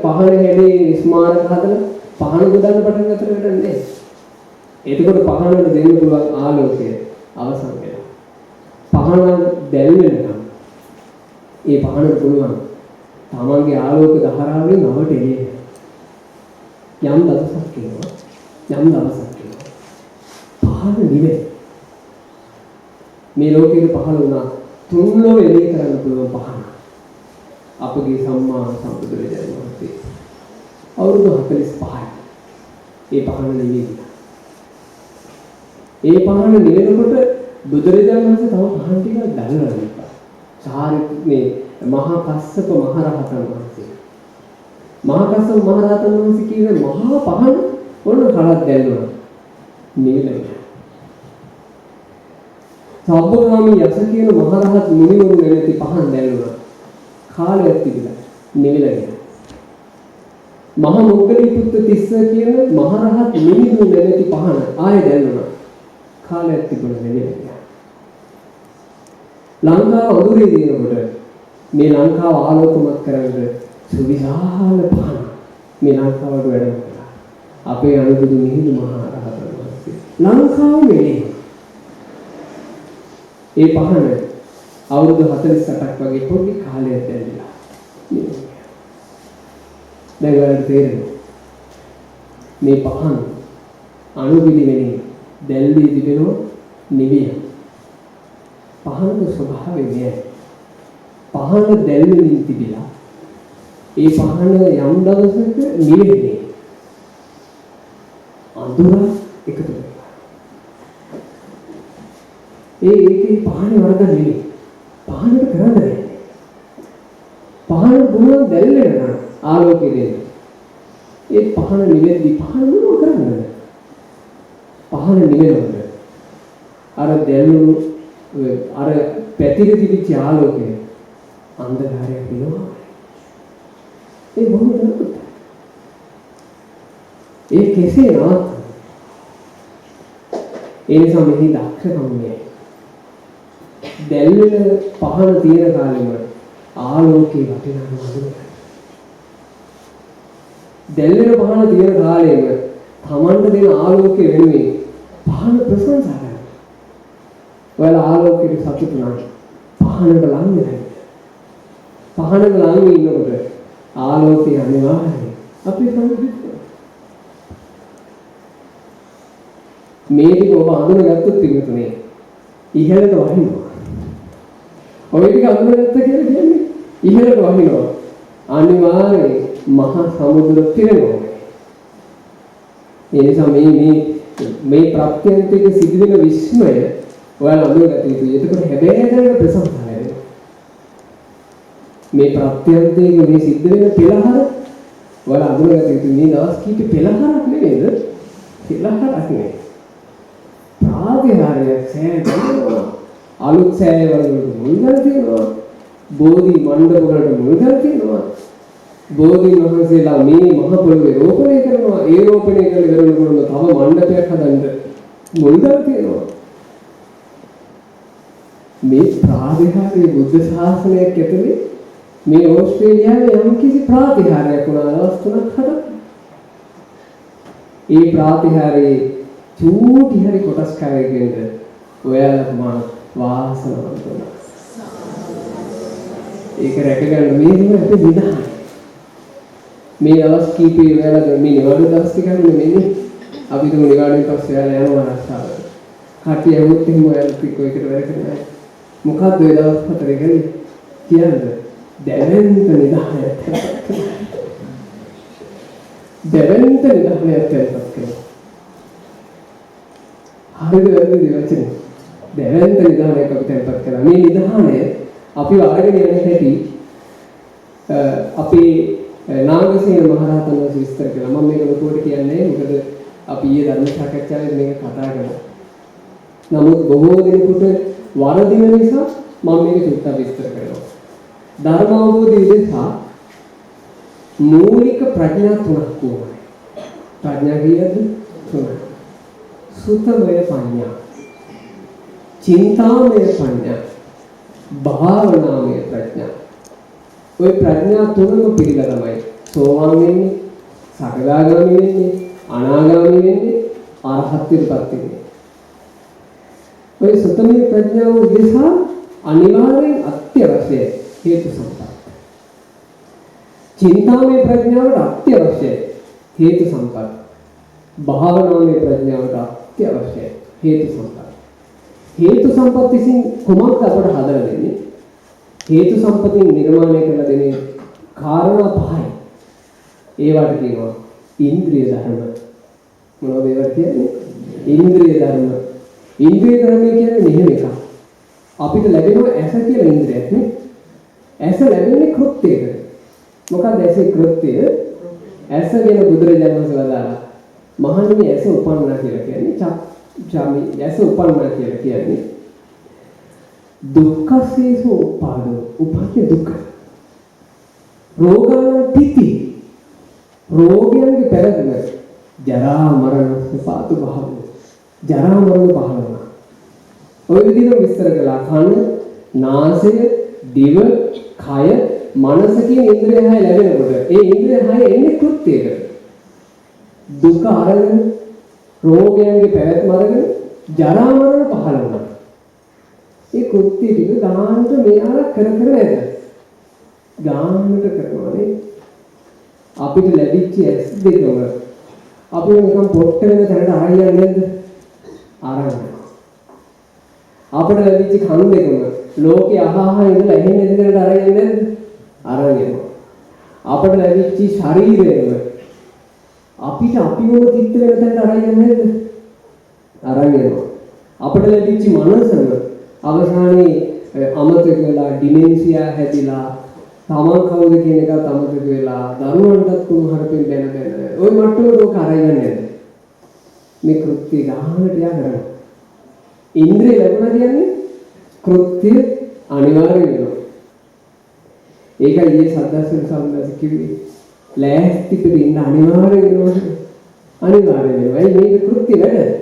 හැඩේ ස්මාරක හදලා පහන පුදන්න පටන් ගත්තට වැඩක් නැහැ. එතකොට පහනට දෙන්න පුළුවන් ආලෝකය අවසන් වෙනවා. පහන දැල් වෙනකම් ඒ පහනට පුළුවන් තමන්ගේ ආලෝක ධාරාවෙන් අවට එළිය. යම් දවසක් එනවා, යම් දවසක් එනවා පහන නිවේ. මේ ලෝකෙට පහළ වුණා තුන් ලොව එළිය කරන්න පුළුවන් පහන. අපගේ සම්මා සම්බුදුරජාණන් වහන්සේ අවුරුදු 45යි ඒ පහන නිවේ. ඒ පහන නිවෙනකොට බුදුරජාණන් වහන්සේ තව පහන් ටිකක් දැල්වලා තිබ්බා. මේ මහා කස්සප මහ රහතන් වහන්සේ. මහා කස්සප මහ රහතන් වහන්සේ කියන මහා පහන ඔන්න කලක් දැල්වුණා. නිවිලා ගියා. සබ්බකාමී යස කියන මහ රහත් මුනිවරු නැමැති පහන් දැල්වුණා. කාලයක් තිබිලා නිවිලා ගියා. මහා මොග්ගලී පුත්ත තිස්ස කියන මහ රහත් මිනිදු නැමැති පහන ආයෙ දැල්වුණා. කාලයක් තිබුණා නිවිලා ගියා. ලංකාව අඳුරේ දිනකොට මේ ලංකාව ආලෝකමත් කරන්න සුවිශාල පහන මේ ලංකාවට වැඩම කළා. අපේ අනුබුදු මිහිඳු මහ රහතන් වහන්සේ ලංකාව මෙලේ. ඒ පහන අවුරුදු 48ක් වගේ පොඩි කාලයක් දැල්විලා. දැන් ඔයාලට තේරෙනවා මේ පහන අනුපිළිවෙලින් දැල්වී තිබෙනවා නිවිය. පහනක ස්වභාවය මෙයයි. පහන දැල්වෙමින් තිබිලා ඒ පහන යම් දවසක නිවෙන්නේ අඳුර එකතු වෙනවා. ඒකේ පහනේ වරද නෙවෙයි. පහනට කරන්න දෙන්නේ. පහන පුළුවන් දැල් වෙනවා ආලෝකය දෙන්න. ඒ පහන නිවෙද්දි පහන මොනව කරන්නද? පහන නිවෙනකොට අර දැල්වුණු අර පැතිර තිබිච්ච ආලෝකය අන්ධකාරයක් වෙනවා. ඒ බොහොම අද්භූතයි. ඒ කෙසේ නවත්තන්නේ? ඒ නිසා මෙහි දක්ෂකම මෙයයි. දැල්වෙන පහන තියෙන කාලෙම ආලෝකේ වටිනාකම අඳුනගන්න. දැල්වෙන පහන තියෙන කාලෙම තමන්ට දෙන ආලෝකය වෙනුවෙන් පහන ප්‍රශංසා කරන්න. ඔයාලා ආලෝකයට සතුටු නම් පහනට ලං වෙලා ඉන්න. පහනට ලං වෙ ඉන්නකොට ආලෝකය අනිවාර්යයෙන් අපේ සංස්කෘතිය. මේ ටික ඔබ අඳුනගත්තොත් පිටුනේ ඉහළට වහිනවා. ඔය ටික අඳුනගත්ත කියලා කියන්නේ ඉහළට වහිනවා. අනිවාර්යයෙන් මහා සමුද්‍ර පිරෙනවා. ඒ නිසා මේ මේ මේ ප්‍රත්‍යන්තික සිදුවෙන විස්මය ඔයාලා අඳුනගත යුතුයි. එතකොට හැබැයි ප්‍රශංසා ලැබෙනවා. මේ ප්‍රත්‍යන්තයක මේ සිද්ධ වෙන පෙළහර ඔයාලා අඳුනගත යුතුයි. මේ දවස් කීපෙ පෙළහරක් නෙමෙයිද? පෙළහරක් නෙමෙයි. ප්‍රාතිහාර්යයක් සෑහෙනවා. අලුත් සෑයවල වලට මුල්ගල් තියෙනවා. බෝධි මණ්ඩප වලට මුල්ගල් තියෙනවා. බෝධීන් වහන්සේලා මේ මහ පොළොවේ රෝපණය කරනවා. ඒ රෝපණය කරලා ඉවර වෙනකොටම තව මණ්ඩපයක් හදන්න මුල්ගල් තියෙනවා. මේ ප්‍රාතිහාර්ය බුද්ධ ශාසනයක් ඇතුලේ මේ ඕස්ට්‍රේලියාවේ යම් කිසි ප්‍රාතිහාර්යයක් වුණා දවස් තුනක් හතක්. ඒ ප්‍රාතිහාර්යයේ චූටි හරි කොටස් කාරයෙක් ඔයාලා මා වාසනාවන්ත වුණා. ඒක රැකගන්න මේ තමයි අපේ නිදහස. මේ දවස් කීපේ ඔයාලා මේ නිවාඩු දවස් ටික නෙමෙයි. අපි තුමු නිවාඩුවෙන් පස්සේ ඔයාලා යනවා රස්සාවට. කට්ටිය ඇහුවොත් එහෙම ඔයාලත් එක්ක ඔය එකට වැඩ කරන අය. මොකද්ද ඔය දවස් හතරේ කළේ? කියන්න. දැවැන්ත නිදහනයක් තැන්පත් කළා. දැවැන්ත නිදහනයක් තැන්පත් කළා. හරිද වැරදිද වචනේ? දැවැන්ත නිදහනයක් අපි තැන්පත් කළා. මේ නිදහනය අපිව අරගෙන යන හැටි අපේ නාගසේන මහරහතන් වහන්සේ විස්තර කළා. මම මේක ලොකුවට කියන්නේ මොකද අපි ඊයේ ධර්ම සාකච්ඡාවේ මේක කතා කළා. නමුත් බොහෝ දෙනෙකුට වරදින නිසා මම මේක චුට්ටක් විස්තර කරනවා. ධර්ම අවබෝධය උදෙසා මූලික ප්‍රඥා තුනක් ඕනේ. ප්‍රඥා කීයද? තුනක්. සුතමය පඤ්ඤා, චින්තාමය පඤ්ඤා, භාවනාමය ප්‍රඥා. ඔය ප්‍රඥා තුනම පිළිලා තමයි සෝවාන් වෙන්නේ, සකදාගාමි වෙන්නේ, අනාගාමි වෙන්නේ, අරහත්ත්වයට පත් වෙන්නේ. ඔය සුතමය ප්‍රඥාව උදෙසා අනිවාර්යෙන් අත්‍යවශ්‍යයි හේතු සම්පත්. චින්තාමය ප්‍රඥාවට අත්‍යවශ්‍යයි හේතු සම්පත්. භාවනාමය ප්‍රඥාවට අත්‍යවශ්‍යයි හේතු සම්පත්. හේතු සම්පත් විසින් කුමක්ද අපට හදලා දෙන්නේ? හේතු සම්පතින් නිර්මාණය කරලා දෙන්නේ කාරණා පහයි. ඒවට කියනවා ඉන්ද්‍රිය ධර්ම. මොනවද ඒවට කියන්නේ? ඉන්ද්‍රිය ධර්ම. ඉන්ද්‍රිය ධර්ම කියන්නේ මෙහෙම එකක්. අපිට ලැබෙනවා ඇස කියලා ඉන්ද්‍රියක් නේ. ඇස ලැබෙන්නේ කෘත්‍යයකට. මොකක්ද ඇසේ කෘත්‍යය? ඇස ගැන බුදුරජාණන් වහන්සේ වදාළා. මහණෙනි ඇස උපන්නා කියලා කියන්නේ චක්ඛු ඇස උපන්නා කියලා කියන්නේ දුක්ඛසේසෝ උපාදෝ උපන්නේ දුක. රෝගාන තිති රෝගයන්ගේ පැවැත්ම ජරා මරණ පාතු භාවය. ජරා මරණ පහළ වුණා. ඔය විදිහට විස්තර කළා. කන, නාසය, දිව, කය, මනස කියන ඉන්ද්‍රිය හය ලැබෙනකොට ඒ ඉන්ද්‍රිය හය එන්නේ කෘත්‍යයකට. දුක අරගෙන, රෝගයන්ගේ පැවැත්ම අරගෙන ජරා මරණ පහළ වුණා. ඒ කෘත්‍ය ටික ගානට මෙයාලා කර කර ඇත. ගානට කරනවානේ. අපිට ලැබිච්ච ඇස් දෙකම අපිව නිකන් පොට්ට වෙන තැනට අරන් යන්නේ නැද්ද? අරන් යනවා. අපිට ලැබිච්ච කන් දෙකම ලෝකේ අහ අහ ඉඳලා ඇහෙන්නේ නැති තැනට අරන් යන්නේ නැද්ද? අරන් යනවා. අපිට ලැබිච්ච ශරීරයම අපිට අපිවම තිත්ත වෙන තැනට අරන් යන්නේ නැද්ද? අරන් යනවා. අපිට ලැබිච්ච මනසම අවසානයේ අමතක වෙලා ඩිමෙන්ෂියා හැදිලා තමන් කවුද කියන එකත් අමතක වෙලා දරුවන්ටත් කුණු හරපෙන් බැන බැන ඔය මට්ටමට ඕක අරන් යන්නේ නැද්ද? මේ කෘත්‍ය ගානට යා කරනවා. ඉන්ද්‍රිය ලැබුණා කියන්නේ කෘත්‍ය අනිවාර්ය වෙනවා. ඒකයි ඊයේ සද්දාසන සම්දාස කිව්වේ. ලෑස්ති පිට ඉන්න අනිවාර්ය වෙනවා. අනිවාර්ය වෙනවා. ඇයි මේක කෘත්‍ය වැඩ?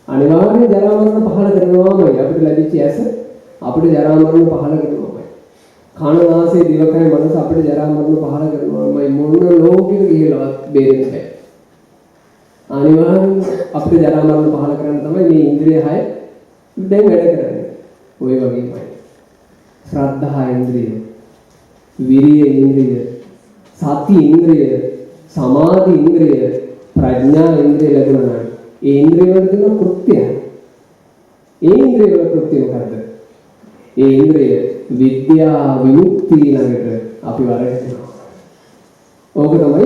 අනිවාර්යෙන් ජරා මරණ පහළ කරනවාමයි. අපිට ලැබිච්ච ඇස අපිට ජරා මරණ පහළ කරනවාමයි. කන නාසය දිවකය මනස අපිට ජරා මරණ පහළ කරනවාමයි. මොන ලෝකෙක ගිහිල්ලවත් බේරෙන්න බෑ. අනිවාර්යෙන් අපිට ජරා මරණ පහළ කරන්න තමයි මේ ඉන්ද්‍රිය හය දැන් වැඩ කරන්නේ. ඔය වගේමයි. ශ්‍රද්ධා ඉන්ද්‍රිය, විරිය ඉන්ද්‍රිය, සති ඉන්ද්‍රිය, සමාධි ඉන්ද්‍රිය, ප්‍රඥා ඉන්ද්‍රිය ලැබුණා නම් ඒ ඉන්ද්‍රිය වල තියෙන කෘත්‍යය. ඒ ඉන්ද්‍රිය වල කෘත්‍යය මොකද්ද? ඒ ඉන්ද්‍රිය විද්‍යා විමුක්තිය ළඟට අපි වරගෙන. ඕක තමයි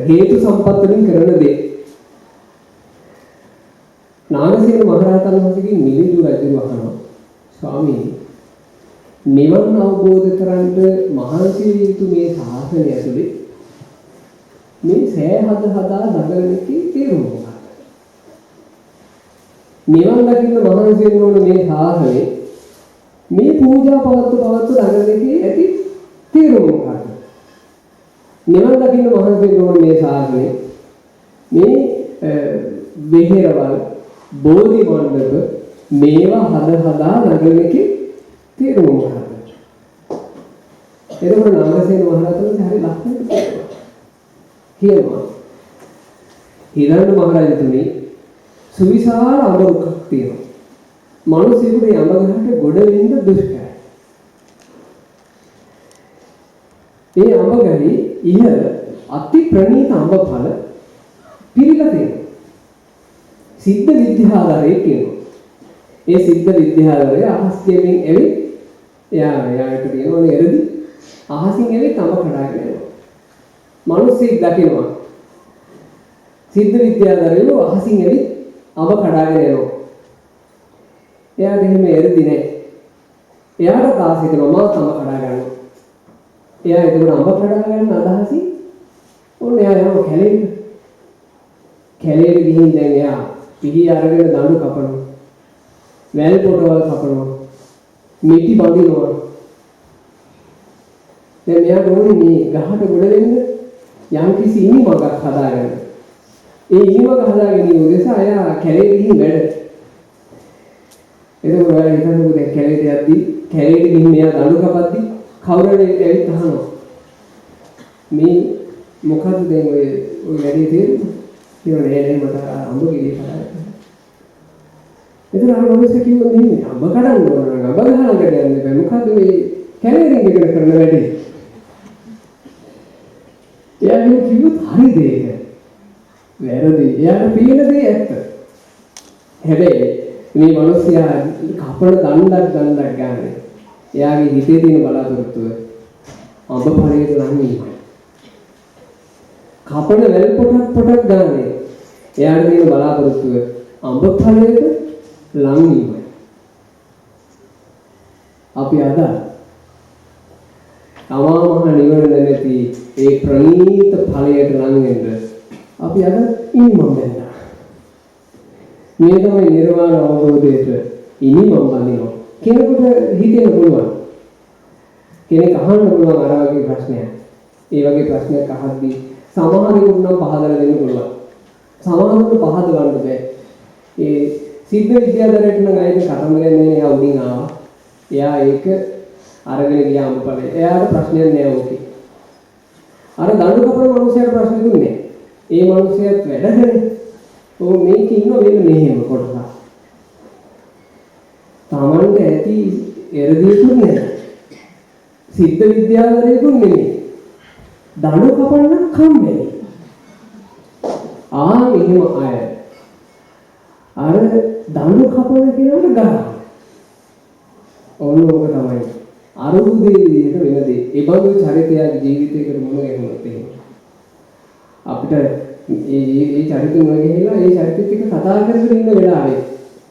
හේතු සම්පත් වලින් කරන දේ. නාගසේන මහරහතන් වහන්සේගෙන් මිලිඳු රජු අහනවා, ස්වාමීනි, නිවන් අවබෝධ කරගන්න මහන්සි විය යුතු මේ ශාසනය ඇතුලේ මේ සෑ හද හදා දඟලන එකේ තේරුම මොකක්ද? නිවන් දකින්න මහන්සි වෙන්න ඕන මේ ශාසනයේ මේ පූජා පවත්ව පවත්ව දඟලන එකේ ඇති තේරුම මොකක්ද? නිවන් දකින්න මහන්සි වෙන්න ඕන මේ ශාසනයේ මේ වෙහෙරවල් බෝධි මණ්ඩප මේවා හද හදා දඟලන එකේ තේරුම මොකක්ද? එතකොට නාගසේන මහරහතන් වහන්සේ හරි ලස්සනට කියනවා. හිරණ්‍ය මහරජතුමනි, සුවිශාල අඹ රුක්කක් තියෙනවා. මිනිසෙකුට යඹ ගහට ගොඩ වෙන්න දුෂ්කරයි. ඒ අඹ ගහේ ඉහළ අති ප්‍රණීත අඹ ඵල පිරීලා තියෙනවා. සිද්ධ විද්‍යාධරයෙක් කියනවා. ඒ සිද්ධ විද්‍යාධරය අහස් ගෙමින් ඇවිත් එයාට තියෙනවනේ එරදි අහසින් ඇවිත් අඹ කඩාගෙන යනවා. මිනිස්සෙක් දකිනවා. සිද්ධ විද්‍යාධරයෝ අහසින් ඇවිත් අඹ කඩාගෙන යනවා. එයාට එහෙම එරදි නෑ. එයාට ආස හිතෙනවා මාත් අඹ කඩා ගන්නවා. එයා එතකොට අඹ කඩා ගන්න අදහසින් ඔන්න එයා යනවා කැලේට. කැලේට ගිහින් දැන් එයා පිහි අරගෙන දඬු කපනවා. වැල් පොටවල් කපනවා. මිටි බඳිනවා. දැන් මෙයාට ඕනේ මේ ගහට ගොඩ වෙන්න යම්කිසි ඉනිමගක් හදාගන්න. ඒ ඉනිමග හදා ගැනීම උදෙසා එයා කැලේට ගිහින් වැඩ. එතකොට ඔයාලා හිතන්නකෝ දැන් කැලේට යද්දි කැලේට ගිහින් මෙයා දඬු කපද්දි කවුරු හරි ඇවිත් අහනවා. මේ මොකද්ද දැන් ඔය ඔය වැඩේ තේරුම? කියනවා නෑ නෑ මට අඹ ගෙඩිය කඩන්න. එතන අර මිනිස්සු කිව්වා මෙහෙම අඹ කඩන්න ඕන නම් අඹ ගහ ළඟට යන්න බෑ. මොකද්ද මේ කැලේ රිංගගෙන කරන වැඩේ? එයා මේ කිව්වොත් හරිද ඒක? වැරදි. එයාට පේන දේ ඇත්ත. හැබැයි මේ මිනිස්සයා කපන දණ්ඩක් දණ්ඩක් ගන්න. එයාගේ හිතේ තියෙන බලාපොරොත්තුව අඹ ඵලයට ලං වීමයි. කපන වැල් පොටක් පොටක් ගන්න. එයාට තියෙන බලාපොරොත්තුව අඹ ඵලයට ලං වීමයි. අපි අද අමා මහ නිවන නැමැති ඒ ප්‍රණීත ඵලයට ලං වෙන්න අපි අද ඉනිමම් බැඳා. මේ තමයි නිර්වාණ අවබෝධයට ඉනිමම් බඳිනවා. කෙනෙකුට හිතෙන්න පුළුවන්. කෙනෙක් අහන්න පුළුවන් අර වගේ ප්‍රශ්නයක්. ඒ වගේ ප්‍රශ්නයක් අහද්දී සමහරෙකුට නම් පහදලා දෙන්න පුළුවන්. සමහරෙකුට පහදවන්න බෑ. ඒ සිද්ධ විද්‍යාධරයට නම් ආයෙත් කතන්දරයක් නෑ නේ. එයා උඩින් ආවා. එයා ඒක අරගෙන ගියා අඹ ඵලය. එයාට ප්‍රශ්නයක් නෑ ඕකේ. අර දඬු කපන මනුස්සයාට ප්‍රශ්නකුත් නෑ. ඒ මනුස්සයාත් වැඩ කරේ. ඔව් මේකේ ඉන්න වෙන මෙහෙම කොටසක්. තමන්ට ඇති එරදියකුත් නෑ. සිද්ධ විද්‍යාධරයෙකුත් නෙමෙයි. දඬු කපන්න කම්මැලි. ආන් එහෙම අය අර දඬු කපන කෙනාට ගහනවා. ඔන්න ඕක තමයි අරුබුදේ විදිහට වෙන දේ. ඒ බඳු චරිතයක් ජීවිතයකට මුණ ගැහුණොත් එහෙම අපිට ඒ ඒ චරිත මුණ ගැහිලා ඒ චරිතෙත් එක්ක කතා කරගෙන ඉන්න වෙලාවේ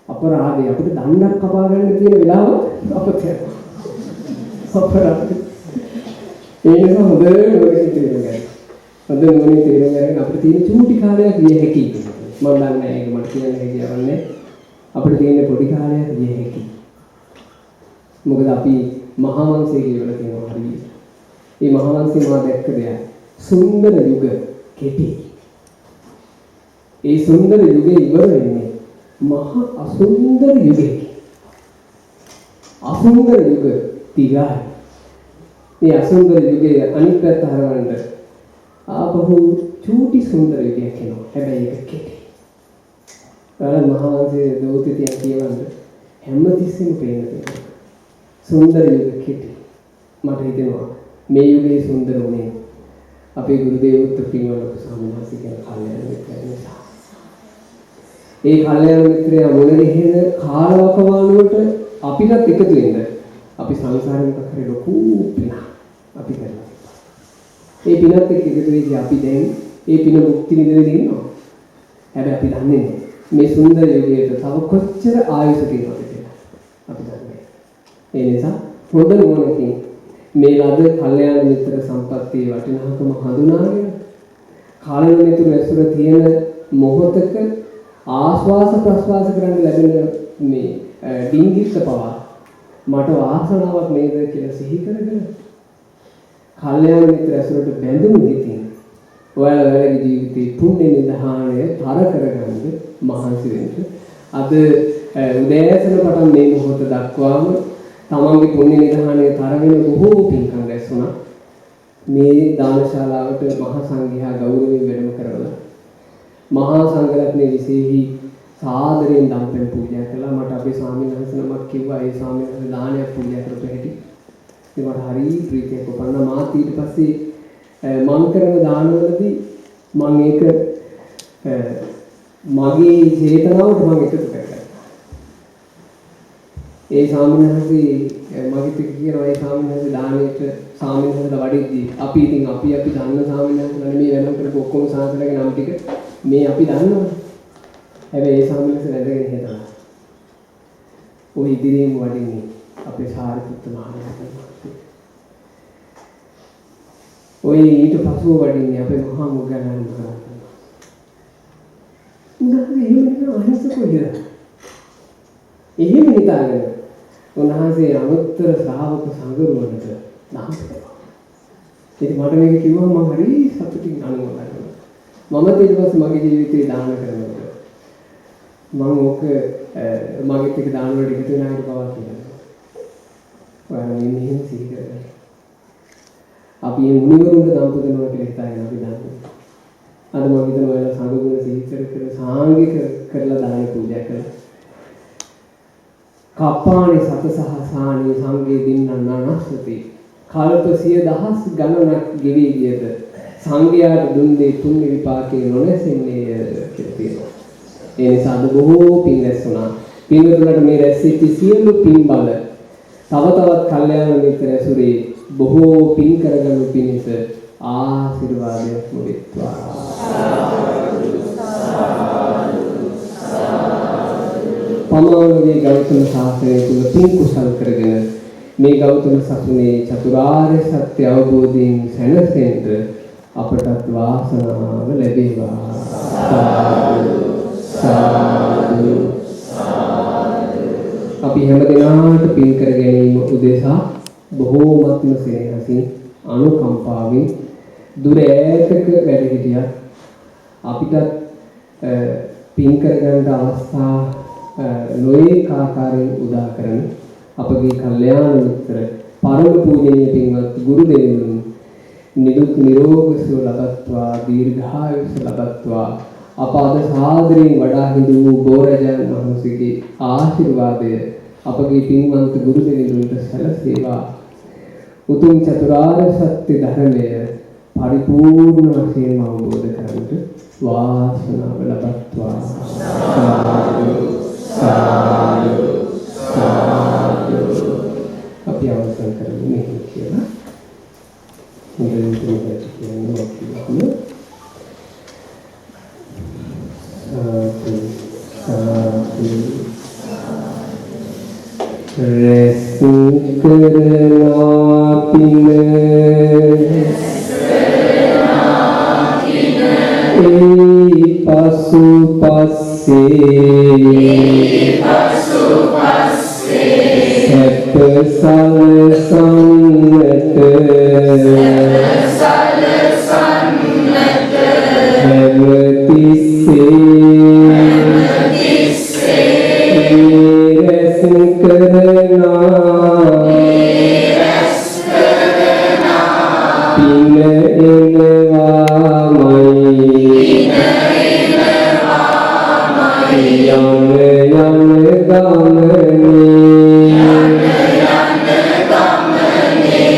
අපරාධේ අපිට දණ්ඩක් කපා ගන්න තියෙන වෙලාව අපත යනවා. අපරාධේ. ඒ නිසා හොඳ නුවණින් තේරුම් ගන්න. හොඳ නුවණින් තේරුම් ගන්න අපිට තියෙන චූටි කාලයක් විය හැකියි. මම දන්නේ නැහැ ඒක මට කියන්න හැකියාවක් නැහැ. අපිට තියෙන පොඩි කාලයක් විය හැකියි. මොකද අපි මහා වංශය කියලා තියෙනවා හරියට. මේ මහා වංශේ මා දැක්ක දෙයක්. සුන්දර යුග කෙටි. ඒ සුන්දර යුගය ඉවර වෙන්නේ මහා අසුන්දර යුගයකින්. අසුන්දර යුග දිගයි. මේ අසුන්දර යුගයේ අනිත් පැත්ත හරවන්න ආපහු චූටි සුන්දර යුගයක් එනවා. හැබැයි ඒක කෙටි. ඔයාලා මහා වංශයේ දෞත්‍ය තියන් කියවන්න හැම තිස්සෙම පේන්න තියෙනවා. සුන්දර යුග කෙටි. මට හිතෙනවා මේ යුගයේ සුන්දර වුණේ අපේ ගුරු දේවෝත්තම පින්වත් ලොකු ස්වාමීන් වහන්සේ කියන කල්යාණ මිත්‍රයන් නිසා. ඒ කල්යාණ මිත්‍රයා මුණ ගැහෙන කාලවකවානුවට අපිටත් එකතු වෙන්න අපි සංසාරේ මොකක් හරි ලොකු පිනක් අපි කරලා තිබ්බා. ඒ පිනත් එක්ක එකතු වෙච්ච අපි දැන් ඒ පින භුක්ති විඳින්න ඉන්නවා. හැබැයි අපි දන්නේ නැහැ මේ සුන්දර යුගයට තව කොච්චර ආයුෂ තියෙනවද කියලා. අපි දන්නේ නැහැ. ඒ නිසා හොඳ නුවණකින් මේ ලද කල්යාණ මිත්‍ර සම්පත්තියේ වටිනාකම හඳුනාගෙන කාලන මිතුරු ඇසුර තියෙන මොහොතක ආශ්වාස ප්‍රශ්වාස කරන්න ලැබෙන මේ ඩිංගිත්ත පවා මට වාසනාවක් නේද කියලා සිහි කරගෙන කල්යාණ මිත්‍ර ඇසුරට බැඳුණු හිතින් ඔයාලා ඔයාලගේ ජීවිතේ පුණ්‍ය නිධානය තර කරගන්න මහන්සි වෙන්න. අද උදෑසන පටන් මේ මොහොත දක්වාම තමන්ගේ පුණ්‍ය නිධානය තර වෙන බොහෝ පින්කම් රැස් වුණා. මේ දානශාලාවට මහා සංඝයා ගෞරවයෙන් වැඩම කරවලා මහා සංඝරත්නයේ විශේෂයි සාදරයෙන් දම්පැන් පූජා කළා. මට අපේ ස්වාමීන් වහන්සේ නමක් කිව්වා ඒ ස්වාමීන් වහන්සේ දානයක් පූජා කරපු හැටි. ඉතින් මට හරි ප්‍රීතියක් උපන්නා. මාත් ඊට පස්සේ මං කරන දානවලදී මං ඒක මගේ චේතනාවට මං එකතු කරගත්තා. ඒ ස්වාමීන් වහන්සේ මගෙත් එක්ක කියනවා ඒ ස්වාමීන් වහන්සේ දානෙට ස්වාමීන් වහන්සේලා වඩිද්දී අපි ඉතින් අපි අපි දන්න ස්වාමීන් වහන්සේලා නෙමෙයි වෙනම් කරපු ඔක්කොම සාසනගේ නම් ටික මේ අපි දන්නවා. හැබැයි ඒ ස්වාමීන් වහන්සේ වැඳගෙන හිටලා ඔය ඉදිරියෙන් වඩින්නේ අපේ සාරිපුත්ත මහ රහතන් වහන්සේ. ඔය ඊට පසුව වඩින්නේ අපේ මහා මොග්ගල්ලාන මහ රහතන් වහන්සේ. උන්වහන්සේ එහෙම නෙමෙයි අහිංසකව හිතා. එහෙම හිතාගෙන උන්වහන්සේ අනුත්තර ශ්‍රාවක සංගරුවනට දහම් කළා. ඉතින් මට මේක කිව්වම මම හරි සතුටින් අනුමෝදන් වුණා. මම ඊට පස්සේ මගේ ජීවිතේ දාන කරනකොට මම ඕක මගෙත් එක්ක දාන වලට එකතු වෙන අයට පවා කියනවා. ඔයාලා මේ මෙහෙම සිහි කරගන්න. අපි මේ මුනිවරුන්ට දම් පුදනවා කියලා හිතාගෙන අපි දන්නේ. අද මම හිතනවා ඔයාලා සංඝ ගුණ සිහි කර කර සාංගික කරලා දාන පූජා කළා. කප්පාණි සතසහසානි සංඝේ දින්නං නනස්සති. කල්ප සිය දහස් ගණනක් ගෙවි ගියද සංඝයාට දුන් දේ පුණ්‍ය විපාකේ නොනැසෙන්නේය කියලා තියෙනවා. ඒ නිසා අද බොහෝ පින් රැස් වුණා. පින්වතුන්ට මේ රැස් වෙච්ච සියලු පින් බල තව තවත් කල්යාණ මිත්‍ර ඇසුරේ බොහෝ පින් කරගනු පිණිස ආශිර්වාදයක්ම වෙත්වා. පමාවගේ ගෞතම සාසනය තුල පින් කුසල් කරගෙන මේ ගෞතම සසුනේ චතුරාර්ය සත්‍ය අවබෝධයෙන් සැනසෙන්න අපටත් වාසනාව ලැබේවා. සාදු සාදු සාදු. අපි හැම දිනාට පින් කර ගැනීම උදෙසා බොහෝමත්ම සෙනෙහසින් අනුකම්පාවෙන් දුර ඈතක වැඩ හිටියත් අපිටත් පින් කරගන්න අවස්ථා නොඒක ආකාරයෙන් උදා කරන අපගේ කල්යාණ මිත්‍ර පරම පූජනීය පින්වත් ගුරු දෙවිඳුන් නිදුක් නිරෝග සුව ලබත්වා, දීර්ඝායුෂ ලබත්වා. අප අද සාදරයෙන් වඩා හිඳ වූ බෝරජාන් වහන්සේගේ ආශිර්වාදය අපගේ පින්වන්ත ගුරු දෙවිඳුන්ට සැලසේවා. උතුම් චතුරාර්ය සත්‍ය ධර්මය පරිපූර්ණ වශයෙන්ම අවබෝධ කරගන්නට වාසනාව ලබත්වා. සාදු සාදු සාදු. අපි අවසන් කරමු මෙහෙම කියලා. හොඳට කියන්න කියන්න. සාදු සාදු. රැස් කරනා පින ඒ පසු පස්සේ සැප සලසන්නට හැම තිස්සේ රැස් කරනා පින එනවාමයි යන යන ගමනේ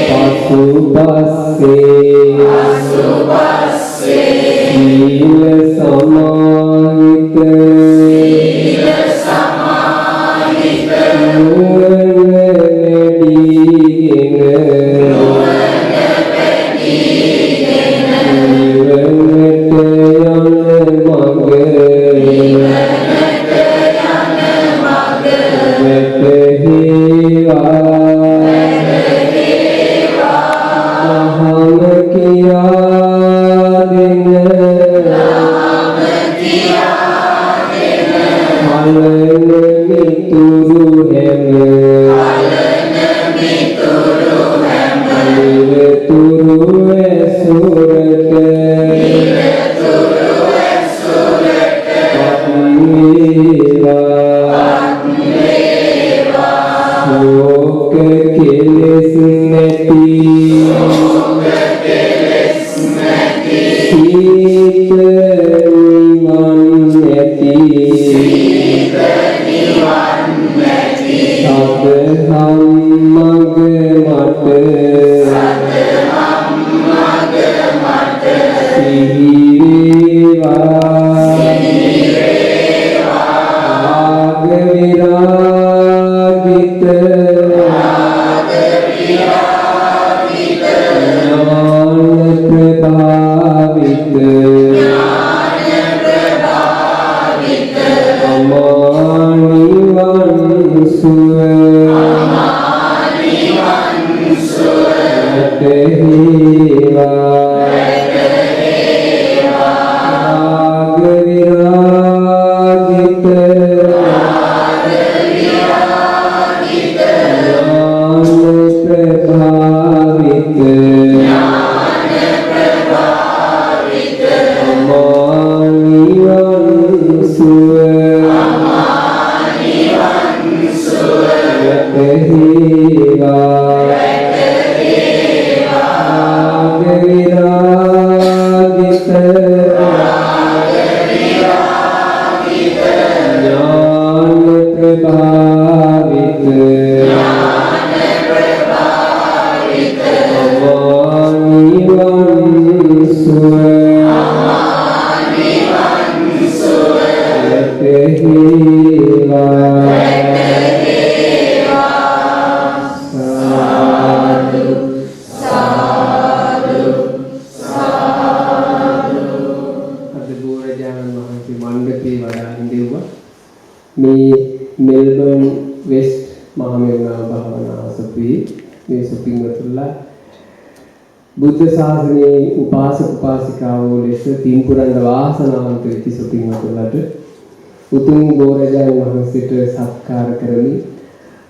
පසු පස්සේ සීල සමාහිත මඟ වැටහේවා දහම කියා දෙන පලන මිතුරු හැම නිරතුරු ඇසුරට පත් වේවා. ශෝක කෙලෙස් නැති සීත නිවන් ඇති සදහම් මඟ මට සිහි වේවා. රාග විරාගිත ඥාන ප්‍රභාවිත අමා නිවන් සුව වැටහේවා. රාග විරාගිත ඥාන ප්‍රභාවිත අමා නිවන් සුව වැටහේවා. රාග විරාගිත ඥාන ප්‍රභාවිත අමා නිවන් සුව වැටහේවා. සාදු. අද බුදුරජාණන් වහන්සේ මණ්ඩපේ වඩා හිඳෙව්වා. මේ මෙල්බර්න් වෙස්ට් මහමෙවුනා භාවනා අසපුවේ මේ සුපින්වතුන්ලා බුද්ධ ශාසනයේ උපාසක උපාසිකාවෝ ලෙස පින් පුරන්න වාසනාවන්ත වෙච්ච සුපින්වතුන්ලාට උතුම් බෝරජාණන් වහන්සේට සත්කාර කරමි.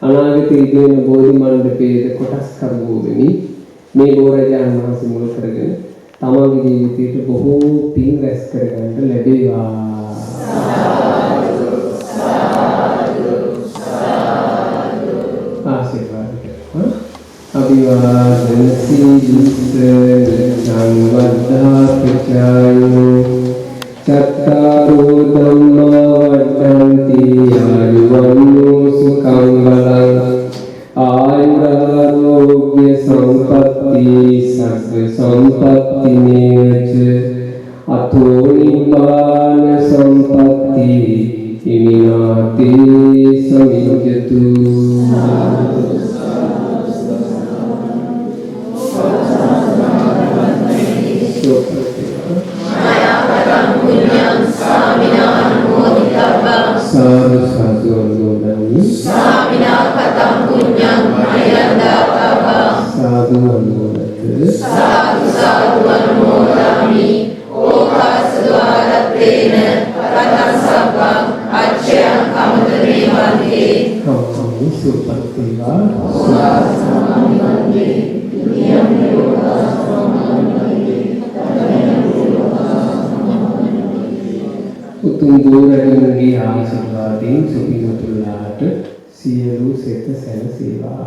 අනාගතයේ ඉදිවෙන බෝධි මණ්ඩපයේද කොටස් කරුවෝ වෙමි. මේ බෝරජාණන් වහන්සේ මුල් කරගෙන තමන්ගේ ජීවිතයට බොහෝ පින් රැස් කරගන්න ලැබේවා. ආශිර්වාද කරනවා. අභිවාදන සීලිස්ස නිච්ඡං වද්ධා පචායෝ චත්තාරෝ ධම්මා වඩ්ඩಂತಿ ආයුවන්නෝ සුඛං බලං ආයුරාරෝග්‍ය සම්පත්ති සග්ග සම්පත්ති මේවච අතෝ නිබ්බාන සම්පත්ති ඉමිනාතේ සමිජ්ජතු. සාදු සාදු අනුමෝදනි. සාදු අනුමෝදන්ත. සාදු සාදු අනුමෝදාමි. ඕකාස ద్వාරත්තේන පතං සබ්බං අච්ඡයං කමත මේ වන්දේ. කම්මි සුපත් වේවා. උතුම් බෝරජුන්ගේ ආශිර්වාදයෙන් සුපිනතුල්ලාට සියලු සෙත සැලසේවා.